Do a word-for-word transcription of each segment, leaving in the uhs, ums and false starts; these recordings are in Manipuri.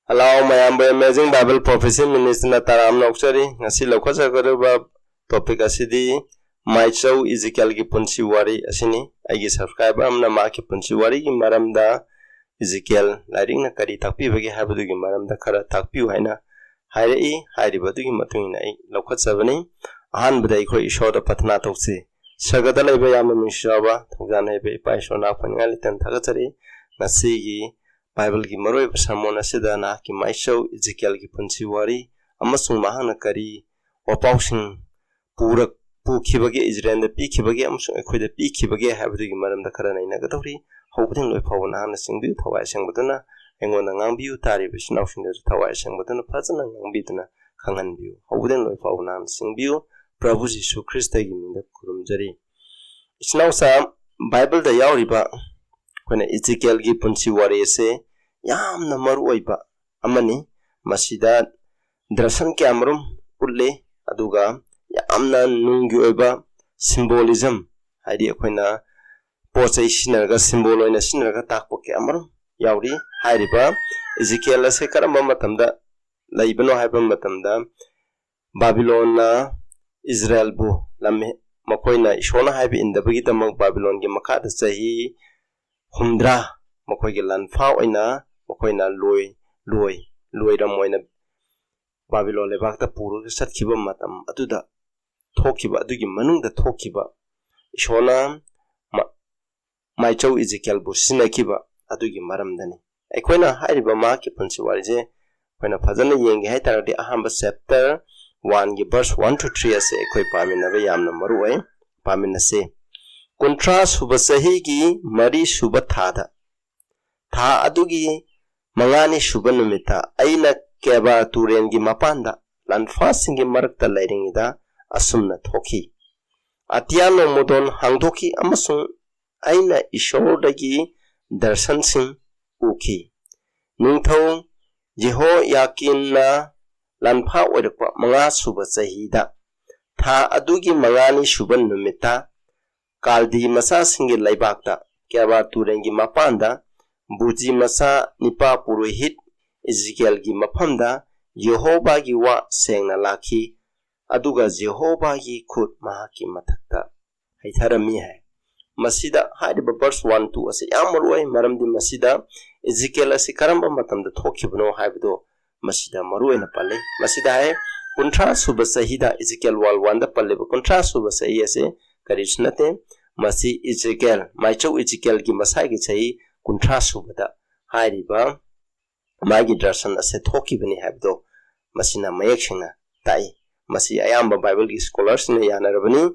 Hello ꯃꯌꯥꯝꯕꯨ, Amazing Bible Prophecy Ministryꯅ ꯇꯔꯥꯝꯅ ꯑꯣꯛꯆꯔꯤ꯫ ꯉꯁꯤ ꯂꯧꯈꯠꯆꯒꯗꯧꯔꯤꯕ topic ꯑꯁꯤꯗꯤ ꯃꯥꯏꯆꯧ ꯏꯖꯤꯀꯦꯜꯒꯤ ꯄꯨꯟꯁꯤ ꯋꯥꯔꯤ ꯑꯁꯤꯅꯤ꯫ ꯑꯩꯒꯤ subscriber ꯑꯃꯅ ꯃꯍꯥꯛꯀꯤ ꯄꯨꯟꯁꯤ ꯋꯥꯔꯤꯒꯤ ꯃꯔꯝꯗ ꯏꯖꯤꯀꯦꯜ ꯂꯥꯏꯔꯤꯛꯅ ꯀꯔꯤ ꯇꯥꯛꯄꯤꯕꯒꯦ ꯍꯥꯏꯕꯗꯨꯒꯤ ꯃꯔꯝꯗ ꯈꯔ ꯇꯥꯛꯄꯤꯌꯨ ꯍꯥꯏꯅ ꯍꯥꯏꯔꯛꯏ꯫ ꯍꯥꯏꯔꯤꯕ ꯑꯗꯨꯒꯤ ꯃꯇꯨꯡ ꯏꯟꯅ ꯑꯩ ꯂꯧꯈꯠꯆꯕꯅꯤ꯫ ꯑꯍꯥꯟꯕꯗ ꯑꯩꯈꯣꯏ ꯏꯁꯣꯔꯗ ꯄ꯭ꯔꯊꯅꯥ ꯇꯧꯁꯤ꯫ ꯁꯔꯒꯗ ꯂꯩꯕ ꯌꯥꯝꯅ ꯅꯨꯡꯁꯤꯔꯕ ꯊꯧꯖꯥꯜ ꯍꯩꯕ ꯏꯄꯥ ꯏꯁꯣꯔ, ꯅꯍꯥꯛꯄꯨ ꯅꯤꯡꯉꯥꯏ ꯂꯩꯇꯅ ꯊꯥꯒꯠꯆꯔꯤ꯫ ꯉꯁꯤꯒꯤ ꯕꯥꯏꯕꯜꯒꯤ ꯃꯔꯨꯑꯣꯏꯕ ꯁꯔꯃꯣꯟ ꯑꯁꯤꯗ ꯅꯍꯥꯛꯀꯤ ꯃꯥꯏꯆꯧ ꯏꯖꯤꯀꯦꯜꯒꯤ ꯄꯨꯟꯁꯤ ꯋꯥꯔꯤ ꯑꯃꯁꯨꯡ ꯃꯍꯥꯛꯅ ꯀꯔꯤ ꯋꯥꯄꯥꯎꯁꯤꯡ ꯄꯨꯔꯛ-, ꯄꯨꯈꯤꯕꯒꯦ, ꯏꯖꯔꯦꯜꯗ ꯄꯤꯈꯤꯕꯒꯦ ꯑꯃꯁꯨꯡ ꯑꯩꯈꯣꯏꯗ ꯄꯤꯈꯤꯕꯒꯦ ꯍꯥꯏꯕꯗꯨꯒꯤ ꯃꯔꯝꯗ ꯈꯔ ꯅꯩꯅꯒꯗꯧꯔꯤ꯫ ꯍꯧꯕꯗꯒꯤ ꯂꯣꯏ ꯐꯥꯎꯕ ꯅꯍꯥꯛꯅ ꯆꯤꯡꯕꯤꯌꯨ, ꯊꯋꯥꯏ ꯑꯁꯦꯡꯕꯗꯨꯅ ꯑꯩꯉꯣꯟꯗ ꯉꯥꯡꯕꯤꯌꯨ꯫ ꯇꯥꯔꯤꯕ ꯏꯆꯤꯟ ꯏꯅꯥꯎꯁꯤꯡꯗꯁꯨ ꯊꯋꯥꯏ ꯑꯁꯦꯡꯕꯗꯨꯅ ꯐꯖꯅ ꯉꯥꯡꯕꯤꯗꯨꯅ ꯈꯪꯍꯟꯕꯤꯌꯨ꯫ ꯍꯧꯕꯗꯒꯤ ꯂꯣꯏ ꯐꯥꯎꯕ ꯅꯍꯥꯛꯅ ꯆꯤꯡꯕꯤꯌꯨ꯫ ꯄ꯭ꯔꯚꯨ ꯖꯤꯁꯨ ꯈ꯭ꯔꯤꯁꯇꯒꯤ ꯃꯤꯡꯗ ꯈꯨꯔꯨꯝꯖꯔꯤ꯫ ꯏꯆꯤꯟ ꯏꯅꯥꯎꯁꯥ, ꯕꯥꯏꯕꯜꯗ ꯌꯥꯎꯔꯤꯕ ꯑꯩꯈꯣꯏꯅ ꯏꯖꯤꯀꯦꯜꯒꯤ ꯄꯨꯟꯁꯤ ꯋꯥꯔꯤ ꯑꯁꯦ ꯌꯥꯝꯅ ꯃꯔꯨ ꯑꯣꯏꯕ ꯑꯃꯅꯤ꯫ ꯃꯁꯤꯗ ꯗ꯭ꯔꯁꯟ ꯀꯌꯥꯃꯔꯨꯝ ꯎꯠꯂꯤ, ꯑꯗꯨꯒ ꯌꯥꯝꯅ ꯅꯨꯡꯒꯤ ꯑꯣꯏꯕ symbolism, ꯍꯥꯏꯗꯤ ꯑꯩꯈꯣꯏꯅ ꯄꯣꯠ ꯆꯩ ꯁꯤꯖꯤꯟꯅꯔꯒ, symbol ꯑꯣꯏꯅ ꯁꯤꯖꯤꯟꯅꯔꯒ ꯇꯥꯛꯄ ꯀꯌꯥꯃꯔꯨꯝ ꯌꯥꯎꯔꯤ꯫ ꯍꯥꯏꯔꯤꯕ ꯏꯖꯤꯀꯦꯜ ꯑꯁꯦ ꯀꯔꯝꯕ ꯃꯇꯝꯗ ꯂꯩꯕꯅꯣ ꯍꯥꯏꯕ ꯃꯇꯝꯗ, ꯕꯥꯕꯤꯂꯣꯟꯅ ꯏꯖꯔꯦꯜꯕꯨ ꯂꯝ-, ꯃꯈꯣꯏꯅ ꯏꯁꯣꯔꯅ ꯍꯥꯏꯕ ꯏꯟꯗꯕꯒꯤꯗꯃꯛ ꯕꯥꯕꯤꯂꯣꯟꯒꯤ ꯃꯈꯥꯗ ꯆꯍꯤ ꯍꯨꯝꯗ꯭ꯔꯥ ꯃꯈꯣꯏꯒꯤ ꯂꯥꯟꯐꯥ ꯑꯣꯏꯅ ꯃꯈꯣꯏꯅ ꯂꯣꯏ-, ꯂꯣꯏ-, ꯂꯣꯏꯔꯝ ꯑꯣꯏꯅ ꯕꯥꯕꯤꯂꯣꯟ ꯂꯩꯕꯥꯛꯇ ꯄꯨꯔꯒ ꯆꯠꯈꯤꯕ ꯃꯇꯝ ꯑꯗꯨꯗ ꯊꯣꯛꯈꯤꯕ, ꯑꯗꯨꯒꯤ ꯃꯅꯨꯡꯗ ꯊꯣꯛꯈꯤꯕ ꯏꯁꯣꯔꯅ ꯃ-, ꯃꯥꯏꯆꯧ ꯏꯖꯤꯀꯦꯜꯕꯨ ꯁꯤꯖꯤꯟꯅꯈꯤꯕ ꯑꯗꯨꯒꯤ ꯃꯔꯝꯗꯅꯤ꯫ ꯑꯩꯈꯣꯏꯅ ꯍꯥꯏꯔꯤꯕ ꯃꯍꯥꯛꯀꯤ ꯄꯨꯟꯁꯤ ꯋꯥꯔꯤꯁꯦ ꯑꯩꯈꯣꯏꯅ ꯐꯖꯅ ꯌꯦꯡꯒꯦ ꯍꯥꯏ ꯇꯥꯔꯒꯗꯤ, ꯑꯍꯥꯟꯕ chapter one ꯒꯤ verse one to three ꯑꯁꯦ ꯑꯩꯈꯣꯏ ꯄꯥꯃꯤꯟꯅꯕ ꯌꯥꯝꯅ ꯃꯔꯨ ꯑꯣꯏ꯫ ꯄꯥꯃꯤꯟꯅꯁꯤ꯫ ꯀꯨꯟꯊ꯭ꯔꯥ ꯁꯨꯕ ꯆꯍꯤꯒꯤ ꯃꯔꯤ ꯁꯨꯕ ꯊꯥꯗ, ꯊꯥ ꯑꯗꯨꯒꯤ ꯃꯉꯥꯅꯤ ꯁꯨꯕ ꯅꯨꯃꯤꯠꯇ ꯑꯩꯅ ꯀꯦꯕꯥ ꯇꯨꯔꯦꯜꯒꯤ ꯃꯄꯥꯟꯗ ꯂꯥꯟꯐꯥꯁꯤꯡꯒꯤ ꯃꯔꯛꯇ ꯂꯩꯔꯤꯉꯩꯗ ꯑꯁꯨꯝꯅ ꯊꯣꯛꯈꯤ꯫ ꯑꯇꯤꯌꯥ ꯅꯣꯡꯃꯗꯣꯟ ꯍꯥꯡꯗꯣꯛꯈꯤ ꯑꯃꯁꯨꯡ ꯑꯩꯅ ꯏꯁꯣꯔꯗꯒꯤ ꯗꯔꯁꯟꯁꯤꯡ ꯎꯈꯤ꯫ ꯅꯤꯡꯊꯧ ꯖꯦꯍꯣꯌꯥꯀꯤꯟꯅ ꯂꯥꯟꯐꯥ ꯑꯣꯏꯔꯛꯄ ꯃꯉꯥ ꯁꯨꯕ ꯆꯍꯤꯗ, ꯊꯥ ꯑꯗꯨꯒꯤ ꯃꯉꯥꯅꯤ ꯁꯨꯕ ꯅꯨꯃꯤꯠꯇ, ꯀꯥꯜꯗꯤ ꯃꯆꯥꯁꯤꯡꯒꯤ ꯂꯩꯕꯥꯛꯇ, ꯀꯦꯕꯥ ꯇꯨꯔꯦꯜꯒꯤ ꯃꯄꯥꯟꯗ, ꯕꯨꯖꯤ ꯃꯆꯥ ꯅꯤꯄꯥ ꯄꯨꯔꯣꯍꯤꯠ ꯏꯖꯤꯀꯦꯜꯒꯤ ꯃꯐꯝꯗ ꯌꯦꯍꯣꯕꯥꯒꯤ ꯋꯥ ꯁꯦꯡꯅ ꯂꯥꯛꯈꯤ, ꯑꯗꯨꯒ ꯌꯦꯍꯣꯕꯥꯒꯤ ꯈꯨꯠ ꯃꯍꯥꯛꯀꯤ ꯃꯊꯛꯇ ꯍꯩꯊꯔꯝꯃꯤ ꯍꯥꯏ꯫ ꯃꯁꯤꯗ ꯍꯥꯏꯔꯤꯕ verse one, two ꯑꯁꯤ ꯌꯥꯝ ꯃꯔꯨ ꯑꯣꯏ, ꯃꯔꯝꯗꯤ ꯃꯁꯤꯗ ꯏꯖꯤꯀꯦꯜ ꯑꯁꯤ ꯀꯔꯝꯕ ꯃꯇꯝꯗ ꯊꯣꯛꯈꯤꯕꯅꯣ ꯍꯥꯏꯕꯗꯣ ꯃꯁꯤꯗ ꯃꯔꯨ ꯑꯣꯏꯅ ꯄꯜꯂꯤ꯫ ꯃꯁꯤꯗ ꯍꯥꯏ, ꯀꯨꯟꯊ꯭ꯔꯥ ꯁꯨꯕ ꯆꯍꯤꯗ, ꯏꯖꯤꯀꯦꯜ ꯋꯥꯟ ꯋꯥꯟꯗ ꯄꯜꯂꯤꯕ ꯀꯨꯟꯊ꯭ꯔꯥ ꯁꯨꯕ ꯆꯍꯤ ꯑꯁꯤ ꯀꯔꯤꯁꯨ ꯅꯠꯇꯦ, ꯃꯁꯤ ꯏꯖꯤꯀꯦꯜ, ꯃꯥꯏꯆꯧ ꯏꯖꯤꯀꯦꯜꯒꯤ ꯃꯁꯥꯒꯤ ꯆꯍꯤ ꯀꯨꯟꯊ꯭ꯔꯥ ꯁꯨꯕꯗ ꯍꯥꯏꯔꯤꯕ ꯃꯥꯒꯤ ꯗꯔꯁꯟ ꯑꯁꯦ ꯊꯣꯛꯈꯤꯕꯅꯤ ꯍꯥꯏꯕꯗꯣ ꯃꯁꯤꯅ ꯃꯌꯦꯛ ꯁꯦꯡꯅ ꯇꯥꯛꯏ꯫ ꯃꯁꯤ ꯑꯌꯥꯝꯕ ꯕꯥꯏꯕꯜꯒꯤ ꯁ꯭ꯀꯣꯂꯔꯁꯤꯡꯅ ꯌꯥꯅꯔꯕꯅꯤ꯫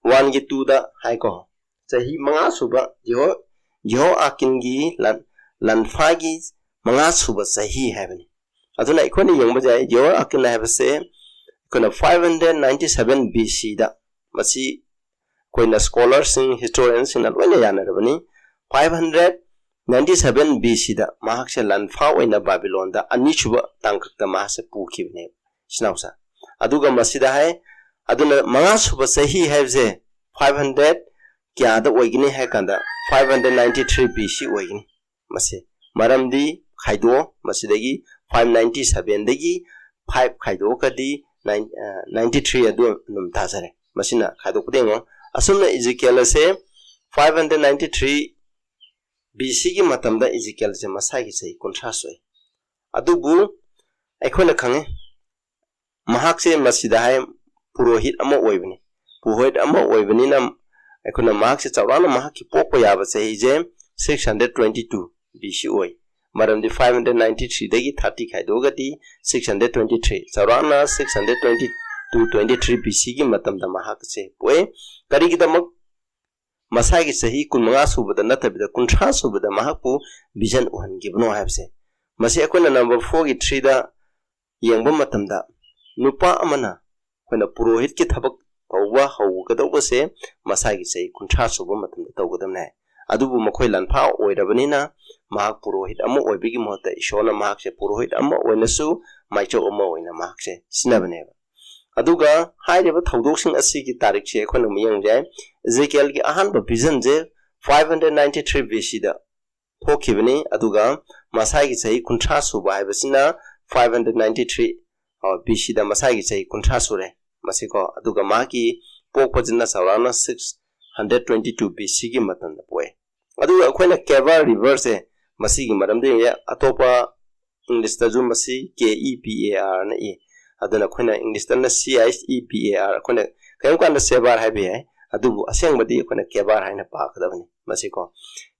ꯋꯥꯟꯒꯤ ꯇꯨꯗ ꯍꯥꯏꯀꯣ, ꯆꯍꯤ ꯃꯉꯥ ꯁꯨꯕ ꯌꯦꯍꯣ-, ꯌꯦꯍꯣꯑꯥꯀꯤꯟꯒꯤ ꯂꯥꯟ-, ꯂꯥꯟꯐꯥꯒꯤ ꯃꯉꯥ ꯁꯨꯕ ꯆꯍꯤ ꯍꯥꯏꯕꯅꯤ꯫ ꯑꯗꯨꯅ ꯑꯩꯈꯣꯏꯅ ꯌꯦꯡꯕ ꯌꯥꯏ, ꯌꯦꯍꯣꯑꯥꯀꯤꯟ ꯍꯥꯏꯕꯁꯦ ꯑꯩꯈꯣꯏꯅ five hundred ninety seven B C ꯗ, ꯃꯁꯤ ꯑꯩꯈꯣꯏꯅ ꯁ꯭ꯀꯣꯂꯔꯁꯤꯡ, ꯍꯤꯁꯇꯣꯔꯤꯌꯟꯁꯤꯡꯅ ꯂꯣꯏꯅ ꯌꯥꯅꯔꯕꯅꯤ, five hundred ninety seven B C ꯗ ꯃꯍꯥꯛꯁꯦ ꯂꯥꯟꯐꯥ ꯑꯣꯏꯅ ꯕꯥꯕꯤꯂꯣꯟꯗ ꯑꯅꯤꯁꯨꯕ ꯇꯥꯡꯀꯛꯇ ꯃꯍꯥꯛꯁꯦ ꯄꯨꯈꯤꯕꯅꯦꯕ, ꯏꯆꯤꯟ ꯏꯅꯥꯎꯁꯦ꯫ ꯑꯗꯨꯒ ꯃꯁꯤꯗ ꯍꯥꯏ, ꯑꯗꯨꯅ ꯃꯉꯥ ꯁꯨꯕ ꯆꯍꯤ ꯍꯥꯏꯕꯁꯦ five hundred ꯀꯌꯥꯗ ꯑꯣꯏꯒꯅꯤ ꯍꯥꯏ ꯀꯥꯟꯗ five hundred ninety three B C ꯑꯣꯏꯒꯅꯤ꯫ ꯃꯁꯤ ꯃꯔꯝꯗꯤ ꯈꯥꯏꯗꯣꯛꯑꯣ, ꯃꯁꯤꯗꯒꯤ five ninety seven ꯗꯒꯤ five ꯈꯥꯏꯗꯣꯛꯑꯒꯗꯤ nine, ꯑ, ninety three ꯑꯗꯨ ꯑꯗꯨꯝ ꯇꯥꯖꯔꯦ꯫ ꯃꯁꯤꯅ ꯈꯥꯏꯗꯣꯛꯄꯗ ꯌꯦꯡꯉꯣ꯫ ꯑꯁꯨꯝꯅ ꯏꯖꯤꯀꯦꯜ ꯑꯁꯦ five hundred ninety three B C ꯒꯤ ꯃꯇꯝꯗ ꯏꯖꯤꯀꯦꯜꯁꯦ ꯃꯁꯥꯒꯤ ꯆꯍꯤ ꯀꯨꯟꯊ꯭ꯔꯥ ꯁꯨꯏ꯫ ꯑꯗꯨꯕꯨ ꯑꯩꯈꯣꯏꯅ ꯈꯪꯉꯤ, ꯃꯍꯥꯛꯁꯦ ꯃꯁꯤꯗ ꯍꯥꯏ ꯄꯨꯔꯣꯍꯤꯠ ꯑꯃ ꯑꯣꯏꯕꯅꯤ꯫ ꯄꯨꯔꯣꯍꯤꯠ ꯑꯃ ꯑꯣꯏꯕꯅꯤꯅ ꯑꯩꯈꯣꯏꯅ ꯃꯍꯥꯛꯁꯦ ꯆꯥꯎꯔꯥꯛꯅ ꯃꯍꯥꯛꯀꯤ ꯄꯣꯛꯄ ꯌꯥꯕ ꯆꯍꯤꯁꯦ six hundred twenty two B C ꯑꯣꯏ꯫ ꯃꯔꯝꯗꯤ five hundred ninety three ꯗꯒꯤ thirty ꯈꯥꯏꯗꯣꯛꯑꯒꯗꯤ six hundred twenty three, ꯆꯥꯎꯔꯥꯛꯅ six hundred twenty two, twenty three B C ꯒꯤ ꯃꯇꯝꯗ ꯃꯍꯥꯛꯁꯦ ꯄꯣꯛꯑꯦ꯫ ꯀꯔꯤꯒꯤꯗꯃꯛ ꯃꯁꯥꯒꯤ ꯆꯍꯤ ꯀꯨꯟꯃꯉꯥ ꯁꯨꯕꯗ ꯅꯠꯇꯕꯤꯗ ꯀꯨꯟꯊ꯭ꯔꯥ ꯁꯨꯕꯗ ꯃꯍꯥꯛꯄꯨ ꯚꯤꯖꯟ ꯎꯍꯟꯈꯤꯕꯅꯣ ꯍꯥꯏꯕꯁꯦ, ꯃꯁꯤ ꯑꯩꯈꯣꯏꯅ number four ꯒꯤ three ꯗ ꯌꯦꯡꯕ ꯃꯇꯝꯗ, ꯅꯨꯄꯥ ꯑꯃꯅ ꯑꯩꯈꯣꯏꯅ ꯄꯨꯔꯣꯍꯤꯠꯀꯤ ꯊꯕꯛ ꯇꯧꯕ ꯍꯧꯒꯗꯧꯕꯁꯦ ꯃꯁꯥꯒꯤ ꯆꯍꯤ ꯀꯨꯟꯊ꯭ꯔꯥ ꯁꯨꯕ ꯃꯇꯝꯗ ꯇꯧꯒꯗꯕꯅꯤ ꯍꯥꯏ꯫ ꯑꯗꯨꯕꯨ ꯃꯈꯣꯏ ꯂꯥꯟꯐꯥ ꯑꯣꯏꯔꯕꯅꯤꯅ ꯃꯍꯥꯛ ꯄꯨꯔꯣꯍꯤꯠ ꯑꯃ ꯑꯣꯏꯕꯒꯤ ꯃꯍꯨꯠꯇ ꯏꯁꯣꯔꯅ ꯃꯍꯥꯛꯁꯦ ꯄꯨꯔꯣꯍꯤꯠ ꯑꯃ ꯑꯣꯏꯅꯁꯨ ꯃꯥꯏꯆꯧ ꯑꯃ ꯑꯣꯏꯅ ꯃꯍꯥꯛꯁꯦ ꯁꯤꯟꯅꯕꯅꯦꯕ꯫ ꯑꯗꯨꯒ ꯍꯥꯏꯔꯤꯕ ꯊꯧꯗꯣꯛꯁꯤꯡ ꯑꯁꯤꯒꯤ ꯇꯥꯔꯤꯛꯁꯦ ꯑꯩꯈꯣꯏꯅ ꯑꯃꯨꯛ ꯌꯦꯡꯕ ꯌꯥꯏ꯫ ꯏꯖꯤꯀꯦꯜꯒꯤ ꯑꯍꯥꯟꯕ ꯚꯤꯖꯟꯁꯦ five hundred ninety three B C ꯗ ꯊꯣꯛꯈꯤꯕꯅꯤ꯫ ꯑꯗꯨꯒ ꯃꯁꯥꯒꯤ ꯆꯍꯤ ꯀꯨꯟꯊ꯭ꯔꯥ ꯁꯨꯕ ꯍꯥꯏꯕꯁꯤꯅ five hundred ninety three, ꯑ, B C ꯗ ꯃꯁꯥꯒꯤ ꯆꯍꯤ ꯀꯨꯟꯊ꯭ꯔꯥ ꯁꯨꯔꯦ꯫ ꯃꯁꯤꯀꯣ, ꯑꯗꯨꯒ ꯃꯥꯒꯤ ꯄꯣꯛꯄꯁꯤꯅ ꯆꯥꯎꯔꯥꯛꯅ six hundred twenty two B C ꯒꯤ ꯃꯇꯝꯗ ꯄꯣꯛꯑꯦ꯫ ꯑꯗꯨꯒ ꯑꯩꯈꯣꯏꯅ Kebar River ꯁꯦ, ꯃꯁꯤꯒꯤ ꯃꯔꯝꯗ ꯌꯦꯡꯉꯦ, ꯑꯇꯣꯞꯄ English ꯇꯁꯨ ꯃꯁꯤ K E B A R ꯅ ꯏ꯫ ꯑꯗꯨꯅ ꯑꯩꯈꯣꯏꯅ English ꯇꯅ C H E B A R, ꯑꯩꯈꯣꯏꯅ ꯀꯔꯤꯒꯨꯝꯕ ꯀꯥꯟꯗ ꯁꯦꯕꯥꯔ ꯍꯥꯏꯕ ꯌꯥꯏ, ꯑꯗꯨꯕꯨ ꯑꯁꯦꯡꯕꯗꯤ ꯑꯩꯈꯣꯏꯅ ꯀꯦꯕꯥꯔ ꯍꯥꯏꯅ ꯄꯥꯒꯗꯕꯅꯤ꯫ ꯃꯁꯤꯀꯣ,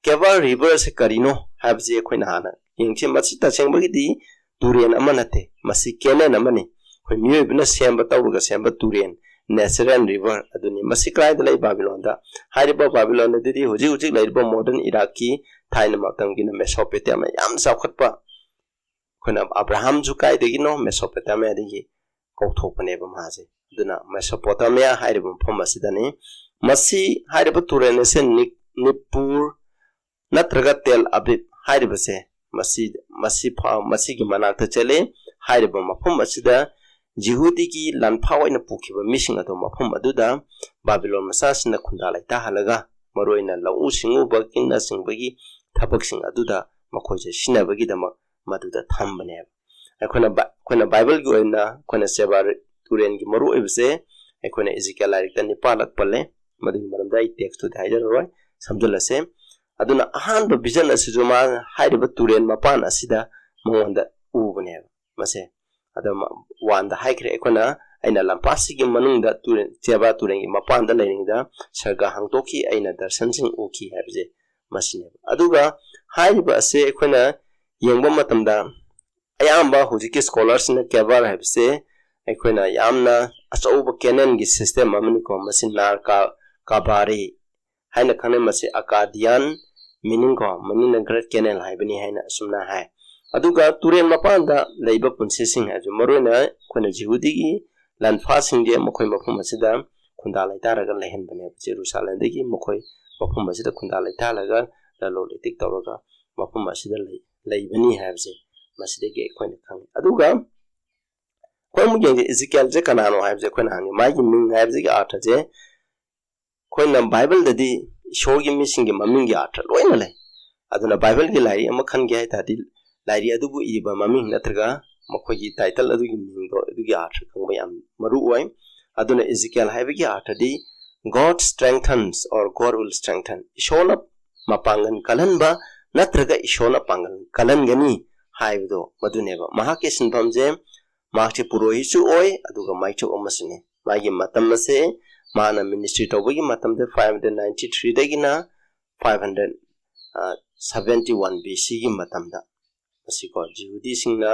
Kebar River ꯁꯦ ꯀꯔꯤꯅꯣ ꯍꯥꯏꯕꯁꯤ ꯑꯩꯈꯣꯏꯅ ꯍꯥꯟꯅ ꯌꯦꯡꯁꯤ꯫ ꯃꯁꯤ ꯇꯁꯦꯡꯕꯒꯤꯗꯤ ꯇꯨꯔꯦꯟ ꯑꯃ ꯅꯠꯇꯦ, ꯃꯁꯤ canal ꯑꯃꯅꯤ꯫ ꯑꯩꯈꯣꯏ ꯃꯤꯑꯣꯏꯕꯅ ꯁꯦꯝꯕ, ꯇꯧꯔꯒ ꯁꯦꯝꯕ ꯇꯨꯔꯦꯟ, natural river ꯑꯗꯨꯅꯤ꯫ ꯃꯁꯤ ꯀꯗꯥꯏꯗ ꯂꯩ? ꯕꯥꯕꯤꯂꯣꯟꯗ꯫ ꯍꯥꯏꯔꯤꯕ ꯕꯥꯕꯤꯂꯣꯟ ꯑꯗꯨꯗꯤ ꯍꯧꯖꯤꯛ ꯍꯧꯖꯤꯛ ꯂꯩꯔꯤꯕ modern Iraq ꯀꯤ ꯊꯥꯏꯅ ꯃꯇꯝꯒꯤꯅ Mesopotamia ꯌꯥꯝ ꯆꯥꯎꯈꯠꯄ, ꯑꯩꯈꯣꯏꯅ ꯑꯕ꯭ꯔꯥꯍꯥꯝꯁꯨ ꯀꯥꯏꯗꯒꯤꯅꯣ? Mesopotamia ꯗꯒꯤ ꯀꯧꯊꯣꯛꯄꯅꯦꯕ ꯃꯥꯁꯦ꯫ ꯑꯗꯨꯅ Mesopotamia ꯍꯥꯏꯔꯤꯕ ꯃꯐꯝ ꯑꯁꯤꯗꯅꯤ꯫ ꯃꯁꯤ ꯍꯥꯏꯔꯤꯕ ꯇꯨꯔꯦꯜ ꯑꯁꯤ ꯅꯤ-, ꯅꯤꯄꯨꯔ ꯅꯠꯇ꯭ꯔꯒ ꯇꯦꯜ ꯑꯕꯤꯕ ꯍꯥꯏꯔꯤꯕꯁꯦ, ꯃꯁꯤ, ꯃꯁꯤ ꯐꯥꯎ, ꯃꯁꯤꯒꯤ ꯃꯅꯥꯛꯇ ꯆꯦꯜꯂꯤ꯫ ꯍꯥꯏꯔꯤꯕ ꯃꯐꯝ ꯑꯁꯤꯗ ꯖꯤꯍꯨꯗꯤꯒꯤ ꯂꯥꯟꯐꯥ ꯑꯣꯏꯅ ꯄꯨꯈꯤꯕ ꯃꯤꯁꯤꯡ ꯑꯗꯨ ꯃꯐꯝ ꯑꯗꯨꯗ ꯕꯥꯕꯤꯂꯣꯟ ꯃꯆꯥꯁꯤꯡꯅ ꯈꯨꯟꯗꯥ ꯂꯩꯇꯥꯍꯜꯂꯒ, ꯃꯔꯨꯑꯣꯏꯅ ꯂꯧꯎ ꯁꯤꯡꯎꯕꯒꯤꯅꯆꯤꯡꯕꯒꯤ ꯊꯕꯛꯁꯤꯡ ꯑꯗꯨꯗ ꯃꯈꯣꯏꯁꯦ ꯁꯤꯖꯤꯟꯅꯕꯒꯤꯗꯃꯛ ꯃꯗꯨꯗ ꯊꯝꯕꯅꯦꯕ꯫ ꯑꯩꯈꯣꯏꯅ ꯕ-, ꯑꯩꯈꯣꯏꯅ ꯕꯥꯏꯕꯜꯒꯤ ꯑꯣꯏꯅ ꯑꯩꯈꯣꯏꯅ ꯁꯦꯕꯥꯔ ꯇꯨꯔꯦꯟꯒꯤ ꯃꯔꯨ ꯑꯣꯏꯕꯁꯦ ꯑꯩꯈꯣꯏꯅ ꯏꯖꯤꯀꯦꯜ ꯂꯥꯏꯔꯤꯛꯇ ꯅꯤꯄꯥꯜꯂꯛ ꯄꯜꯂꯦ꯫ ꯃꯗꯨꯒꯤ ꯃꯔꯝꯗ ꯑꯩ text ꯇꯨꯗꯤ ꯍꯥꯏꯖꯔꯔꯣꯏ, ꯁꯝꯖꯤꯜꯂꯁꯦ꯫ ꯑꯗꯨꯅ ꯑꯍꯥꯟꯕ vision ꯑꯁꯤꯁꯨ ꯃꯥ ꯍꯥꯏꯔꯤꯕ ꯇꯨꯔꯦꯟ ꯃꯄꯥꯟ ꯑꯁꯤꯗ ꯃꯉꯣꯟꯗ ꯎꯕꯅꯦꯕ ꯃꯁꯦ꯫ ꯑꯗꯣ ꯃ-, one ꯗ ꯍꯥꯏꯈ꯭ꯔꯦ ꯑꯩꯈꯣꯏꯅ, "ꯑꯩꯅ ꯂꯝꯄꯥꯛꯁꯤꯒꯤ ꯃꯅꯨꯡꯗ ꯇꯨꯔꯦꯟ, ꯆꯦꯕꯥ ꯇꯨꯔꯦꯟꯒꯤ ꯃꯄꯥꯟꯗ ꯂꯩꯔꯤꯉꯩꯗ ꯁꯔꯒ ꯍꯥꯡꯗꯣꯛꯈꯤ, ꯑꯩꯅ ꯗꯔꯁꯟꯁꯤꯡ ꯎꯈꯤ" ꯍꯥꯏꯕꯁꯦ ꯃꯁꯤꯅꯦꯕ꯫ ꯑꯗꯨꯒ ꯍꯥꯏꯔꯤꯕ ꯑꯁꯦ ꯑꯩꯈꯣꯏꯅ ꯌꯦꯡꯕ ꯃꯇꯝꯗ ꯑꯌꯥꯝꯕ ꯍꯧꯖꯤꯛꯀꯤ ꯁ꯭ꯀꯣꯂꯔꯁꯤꯡꯅ ꯀꯦꯕꯥꯔ ꯍꯥꯏꯕꯁꯦ ꯑꯩꯈꯣꯏꯅ ꯌꯥꯝꯅ ꯑꯆꯧꯕ canal ꯒꯤ system ꯑꯃꯅꯤꯀꯣ꯫ ꯃꯁꯤ ꯅꯥꯔ ꯀꯥ-, ꯀꯥꯕꯥꯔꯤ ꯍꯥꯏꯅ ꯈꯪꯅꯩ꯫ ꯃꯁꯤ Akkadian meaning ꯀꯣ, meaning ꯅ great canal ꯍꯥꯏꯕꯅꯤ ꯍꯥꯏꯅ ꯑꯁꯨꯝꯅ ꯍꯥꯏ꯫ ꯑꯗꯨꯒ ꯇꯨꯔꯦꯜ ꯃꯄꯥꯟꯗ ꯂꯩꯕ ꯄꯨꯟꯁꯤꯁꯤꯡ ꯍꯥꯏꯕꯁꯤ ꯃꯔꯨꯑꯣꯏꯅ ꯑꯩꯈꯣꯏꯅ ꯖꯤꯍꯨꯗꯤꯒꯤ ꯂꯥꯟꯐꯥꯁꯤꯡꯁꯦ ꯃꯈꯣꯏ ꯃꯐꯝ ꯑꯁꯤꯗ ꯈꯨꯟꯗꯥ ꯂꯩꯇꯥꯔꯒ ꯂꯩꯍꯟꯕꯅꯦꯕ꯫ ꯖꯦꯔꯨꯁꯥꯂꯦꯝꯗꯒꯤ ꯃꯈꯣꯏ ꯃꯐꯝ ꯑꯁꯤꯗ ꯈꯨꯟꯗꯥ ꯂꯩꯇꯥꯍꯜꯂꯒ ꯂꯂꯣꯟ ꯏꯇꯤꯛ ꯇꯧꯔꯒ ꯃꯐꯝ ꯑꯁꯤꯗ ꯂꯩ-, ꯂꯩꯕꯅꯤ ꯍꯥꯏꯕꯁꯦ ꯃꯁꯤꯗꯒꯤ ꯑꯩꯈꯣꯏꯅ ꯈꯪꯉꯤ꯫ ꯑꯗꯨꯒ ꯑꯩꯈꯣꯏ ꯑꯃꯨꯛ ꯌꯦꯡꯁꯦ, ꯏꯖꯤꯀꯦꯜꯁꯦ ꯀꯅꯥꯅꯣ ꯍꯥꯏꯕꯁꯦ ꯑꯩꯈꯣꯏꯅ ꯍꯪꯉꯤ꯫ ꯃꯥꯒꯤ ꯃꯤꯡ ꯍꯥꯏꯕꯁꯤꯒꯤ ꯑꯥꯔꯊꯁꯦ ꯑꯩꯈꯣꯏꯅ ꯕꯥꯏꯕꯜꯗꯗꯤ ꯏꯁꯣꯔꯒꯤ ꯃꯤꯁꯤꯡꯒꯤ ꯃꯃꯤꯡꯒꯤ ꯑꯥꯔꯊ ꯂꯣꯏꯅ ꯂꯩ꯫ ꯑꯗꯨꯅ ꯕꯥꯏꯕꯜꯒꯤ ꯂꯥꯏꯔꯤꯛ ꯑꯃ ꯈꯟꯒꯦ ꯍꯥꯏ ꯇꯥꯔꯗꯤ, ꯂꯥꯏꯔꯤꯛ ꯑꯗꯨꯕꯨ ꯏꯔꯤꯕ ꯃꯃꯤꯡ ꯅꯠꯇ꯭ꯔꯒ ꯃꯈꯣꯏꯒꯤ ꯇꯥꯏꯇꯜ ꯑꯗꯨꯒꯤ ꯃꯤꯡꯗꯣ, ꯑꯗꯨꯒꯤ ꯑꯥꯔꯊ ꯈꯪꯕ ꯌꯥꯝ ꯃꯔꯨ ꯑꯣꯏ꯫ ꯑꯗꯨꯅ ꯏꯖꯤꯀꯦꯜ ꯍꯥꯏꯕꯒꯤ ꯑꯥꯔꯊꯗꯤ God strengthens or God will strengthen, ꯏꯁꯣꯔꯅ ꯃꯄꯥꯡꯒꯜ ꯀꯜꯍꯟꯕ ꯅꯠꯇ꯭ꯔꯒ ꯏꯁꯣꯔꯅ ꯄꯥꯡꯒꯜ ꯀꯜꯍꯟꯒꯅꯤ ꯍꯥꯏꯕꯗꯣ ꯃꯗꯨꯅꯦꯕ꯫ ꯃꯍꯥꯛꯀꯤ ꯁꯤꯟꯐꯝꯁꯦ, ꯃꯍꯥꯛꯁꯦ ꯄꯨꯔꯣꯍꯤꯠꯁꯨ ꯑꯣꯏ ꯑꯗꯨꯒ ꯃꯥꯏꯆꯧ ꯑꯃꯁꯨꯅꯤ꯫ ꯃꯥꯒꯤ ꯃꯇꯝ ꯑꯁꯦ, ꯃꯥꯅ ꯃꯤꯅꯤꯁꯇ꯭ꯔꯤ ꯇꯧꯕꯒꯤ ꯃꯇꯝꯗ five hundred ninety three ꯗꯒꯤꯅ five hundred seventy one B C ꯒꯤ ꯃꯇꯝꯗ, ꯃꯁꯤꯀꯣ, ꯖꯤꯍꯨꯗꯤꯁꯤꯡꯅ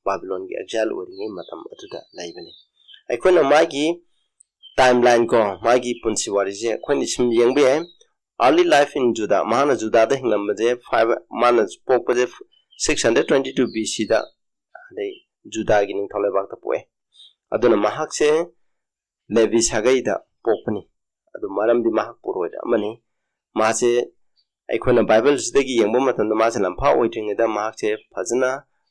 ꯕꯥꯕꯤꯂꯣꯟꯒꯤ ꯑꯦꯛꯖꯥꯏꯜ ꯑꯣꯏꯔꯤꯉꯩ ꯃꯇꯝ ꯑꯗꯨꯗ ꯂꯩꯕꯅꯤ꯫ ꯑꯩꯈꯣꯏꯅ ꯃꯥꯒꯤ ꯇꯥꯏꯝ ꯂꯥꯏꯟ ꯀꯣ, ꯃꯥꯒꯤ ꯄꯨꯟꯁꯤ ꯋꯥꯔꯤꯁꯦ ꯑꯩꯈꯣꯏꯅ ꯁꯨꯝ ꯌꯦꯡꯕ ꯌꯥꯏ꯫ Early life in Judah, ꯃꯥꯅ ꯖꯨꯗꯥꯗ ꯍꯤꯡꯂꯝꯕꯁꯦ five, ꯃꯥꯅ ꯄꯣꯛꯄꯁꯦ six hundred twenty two B C ꯗ, ꯑꯗꯩ ꯖꯨꯗꯥꯒꯤ ꯅꯤꯡꯊꯧ ꯂꯩꯕꯥꯛꯇ ꯄꯣꯛꯑꯦ꯫ ꯑꯗꯨꯅ ꯃꯍꯥꯛꯁꯦ ꯂꯦꯕꯤ ꯁꯥꯒꯩꯗ ꯄꯣꯛꯄꯅꯤ꯫ ꯑꯗꯨ ꯃꯔꯝꯗꯤ ꯃꯍꯥꯛ ꯄꯨꯔꯣꯏꯗ ꯑꯃꯅꯤ꯫ ꯃꯥꯁꯦ ꯑꯩꯈꯣꯏꯅ ꯕꯥꯏꯕꯜꯁꯤꯗꯒꯤ ꯌꯦꯡꯕ ꯃꯇꯝꯗ ꯃꯥꯁꯦ ꯂꯝꯐꯥ ꯑꯣꯏꯗ꯭ꯔꯤꯉꯩꯗ ꯃꯍꯥꯛꯁꯦ ꯐꯖꯅ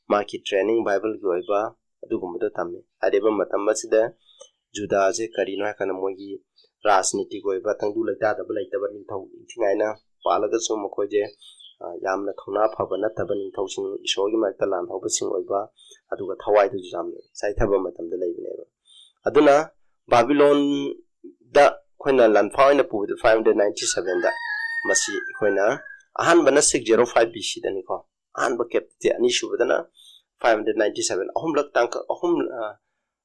ꯃꯍꯥꯛꯀꯤ ꯇ꯭ꯔꯦꯅꯤꯡ ꯕꯥꯏꯕꯜꯒꯤ ꯑꯣꯏꯕ ꯑꯗꯨꯒꯨꯝꯕꯗꯣ ꯇꯝꯃꯤ꯫ ꯍꯥꯏꯔꯤꯕ ꯃꯇꯝ ꯑꯁꯤꯗ ꯖꯨꯗꯥꯁꯦ ꯀꯔꯤꯅꯣ ꯍꯥꯏꯔꯀꯥꯟꯗ ꯃꯣꯏꯒꯤ ꯔꯥꯖꯅꯤꯇꯤꯒꯤ ꯑꯣꯏꯕ ꯇꯪꯗꯨ ꯂꯩꯇꯥꯗꯕ ꯂꯩꯇꯕ ꯅꯤꯡꯊꯧ ꯏꯟꯊꯤꯉꯥꯏꯅ ꯄꯥꯜꯂꯒꯁꯨ ꯃꯈꯣꯏꯁꯦ, ꯑ, ꯌꯥꯝꯅ ꯊꯧꯅꯥ ꯐꯕ ꯅꯠꯇꯕ ꯅꯤꯡꯊꯧꯁꯤꯡ, ꯏꯁꯣꯔꯒꯤ ꯃꯥꯏꯛꯇ ꯂꯥꯟꯍꯧꯕꯁꯤꯡ ꯑꯣꯏꯕ, ꯑꯗꯨꯒ ꯊꯋꯥꯏꯗꯨꯁꯨ ꯌꯥꯝꯅ ꯆꯥꯏꯊꯕ ꯃꯇꯝꯗ ꯂꯩꯕꯅꯦꯕ꯫ ꯑꯗꯨꯅ ꯕꯥꯕꯤꯂꯣꯟꯗ ꯑꯩꯈꯣꯏꯅ ꯂꯥꯟꯐꯥ ꯑꯣꯏꯅ ꯄꯨꯕꯗ five hundred ninety seven ꯗ, ꯃꯁꯤ ꯑꯩꯈꯣꯏꯅ ꯑꯍꯥꯟꯕꯅ six zero five B C ꯗꯅꯤꯀꯣ, ꯑꯍꯥꯟꯕ ꯀꯦꯞꯇꯤꯞꯇꯤ, ꯑꯅꯤꯁꯨꯕꯗꯅ five hundred ninety seven, ꯑꯍꯨꯝꯂꯛ ꯇꯥꯡꯀꯛ ꯑꯍꯨꯝ, ꯑ,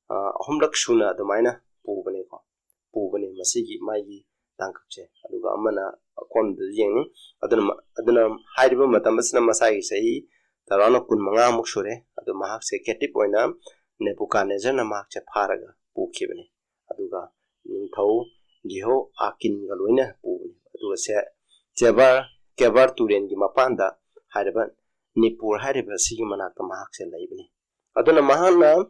ꯑ, ꯑꯍꯨꯝꯂꯛ ꯁꯨꯅ ꯑꯗꯨꯃꯥꯏꯅ ꯄꯨꯕꯅꯦꯀꯣ, ꯄꯨꯕꯅꯦ ꯃꯁꯤꯒꯤ ꯃꯥꯒꯤ ꯇꯥꯡꯀꯛꯁꯦ꯫ ꯑꯗꯨꯒ ꯑꯃꯅ ꯑꯀꯣꯟꯕꯗꯁꯨ ꯌꯦꯡꯅꯤ꯫ ꯑꯗꯨꯅ ꯃ-, ꯑꯗꯨꯅ ꯍꯥꯏꯔꯤꯕ ꯃꯇꯝ ꯑꯁꯤꯅ ꯃꯁꯥꯒꯤ ꯆꯍꯤ ꯆꯥꯎꯔꯥꯛꯅ ꯀꯨꯟ ꯃꯉꯥꯃꯨꯛ ꯁꯨꯔꯦ꯫ ꯑꯗꯣ ꯃꯍꯥꯛꯁꯦ ꯀꯦꯞꯇꯤꯞ ꯑꯣꯏꯅ ꯅꯦꯕꯨꯀꯥꯗꯅꯦꯖꯔꯅ ꯃꯍꯥꯛꯁꯦ ꯐꯥꯔꯒ ꯄꯨꯈꯤꯕꯅꯤ꯫ ꯑꯗꯨꯒ ꯅꯤꯡꯊꯧ ꯖꯦꯍꯣ ꯑꯥꯀꯤꯟꯒ ꯂꯣꯏꯅ ꯄꯨꯕꯅꯤ꯫ ꯑꯗꯨꯒ ꯁꯦ ꯆꯦꯕꯥꯔ, ꯀꯦꯕꯥꯔ ꯇꯨꯔꯦꯟꯒꯤ ꯃꯄꯥꯟꯗ ꯍꯥꯏꯔꯤꯕ ꯅꯤꯄꯨꯔ ꯍꯥꯏꯔꯤꯕ ꯑꯁꯤꯒꯤ ꯃꯅꯥꯛꯇ ꯃꯍꯥꯛꯁꯦ ꯂꯩꯕꯅꯤ꯫ ꯑꯗꯨꯅ ꯃꯍꯥꯛꯅ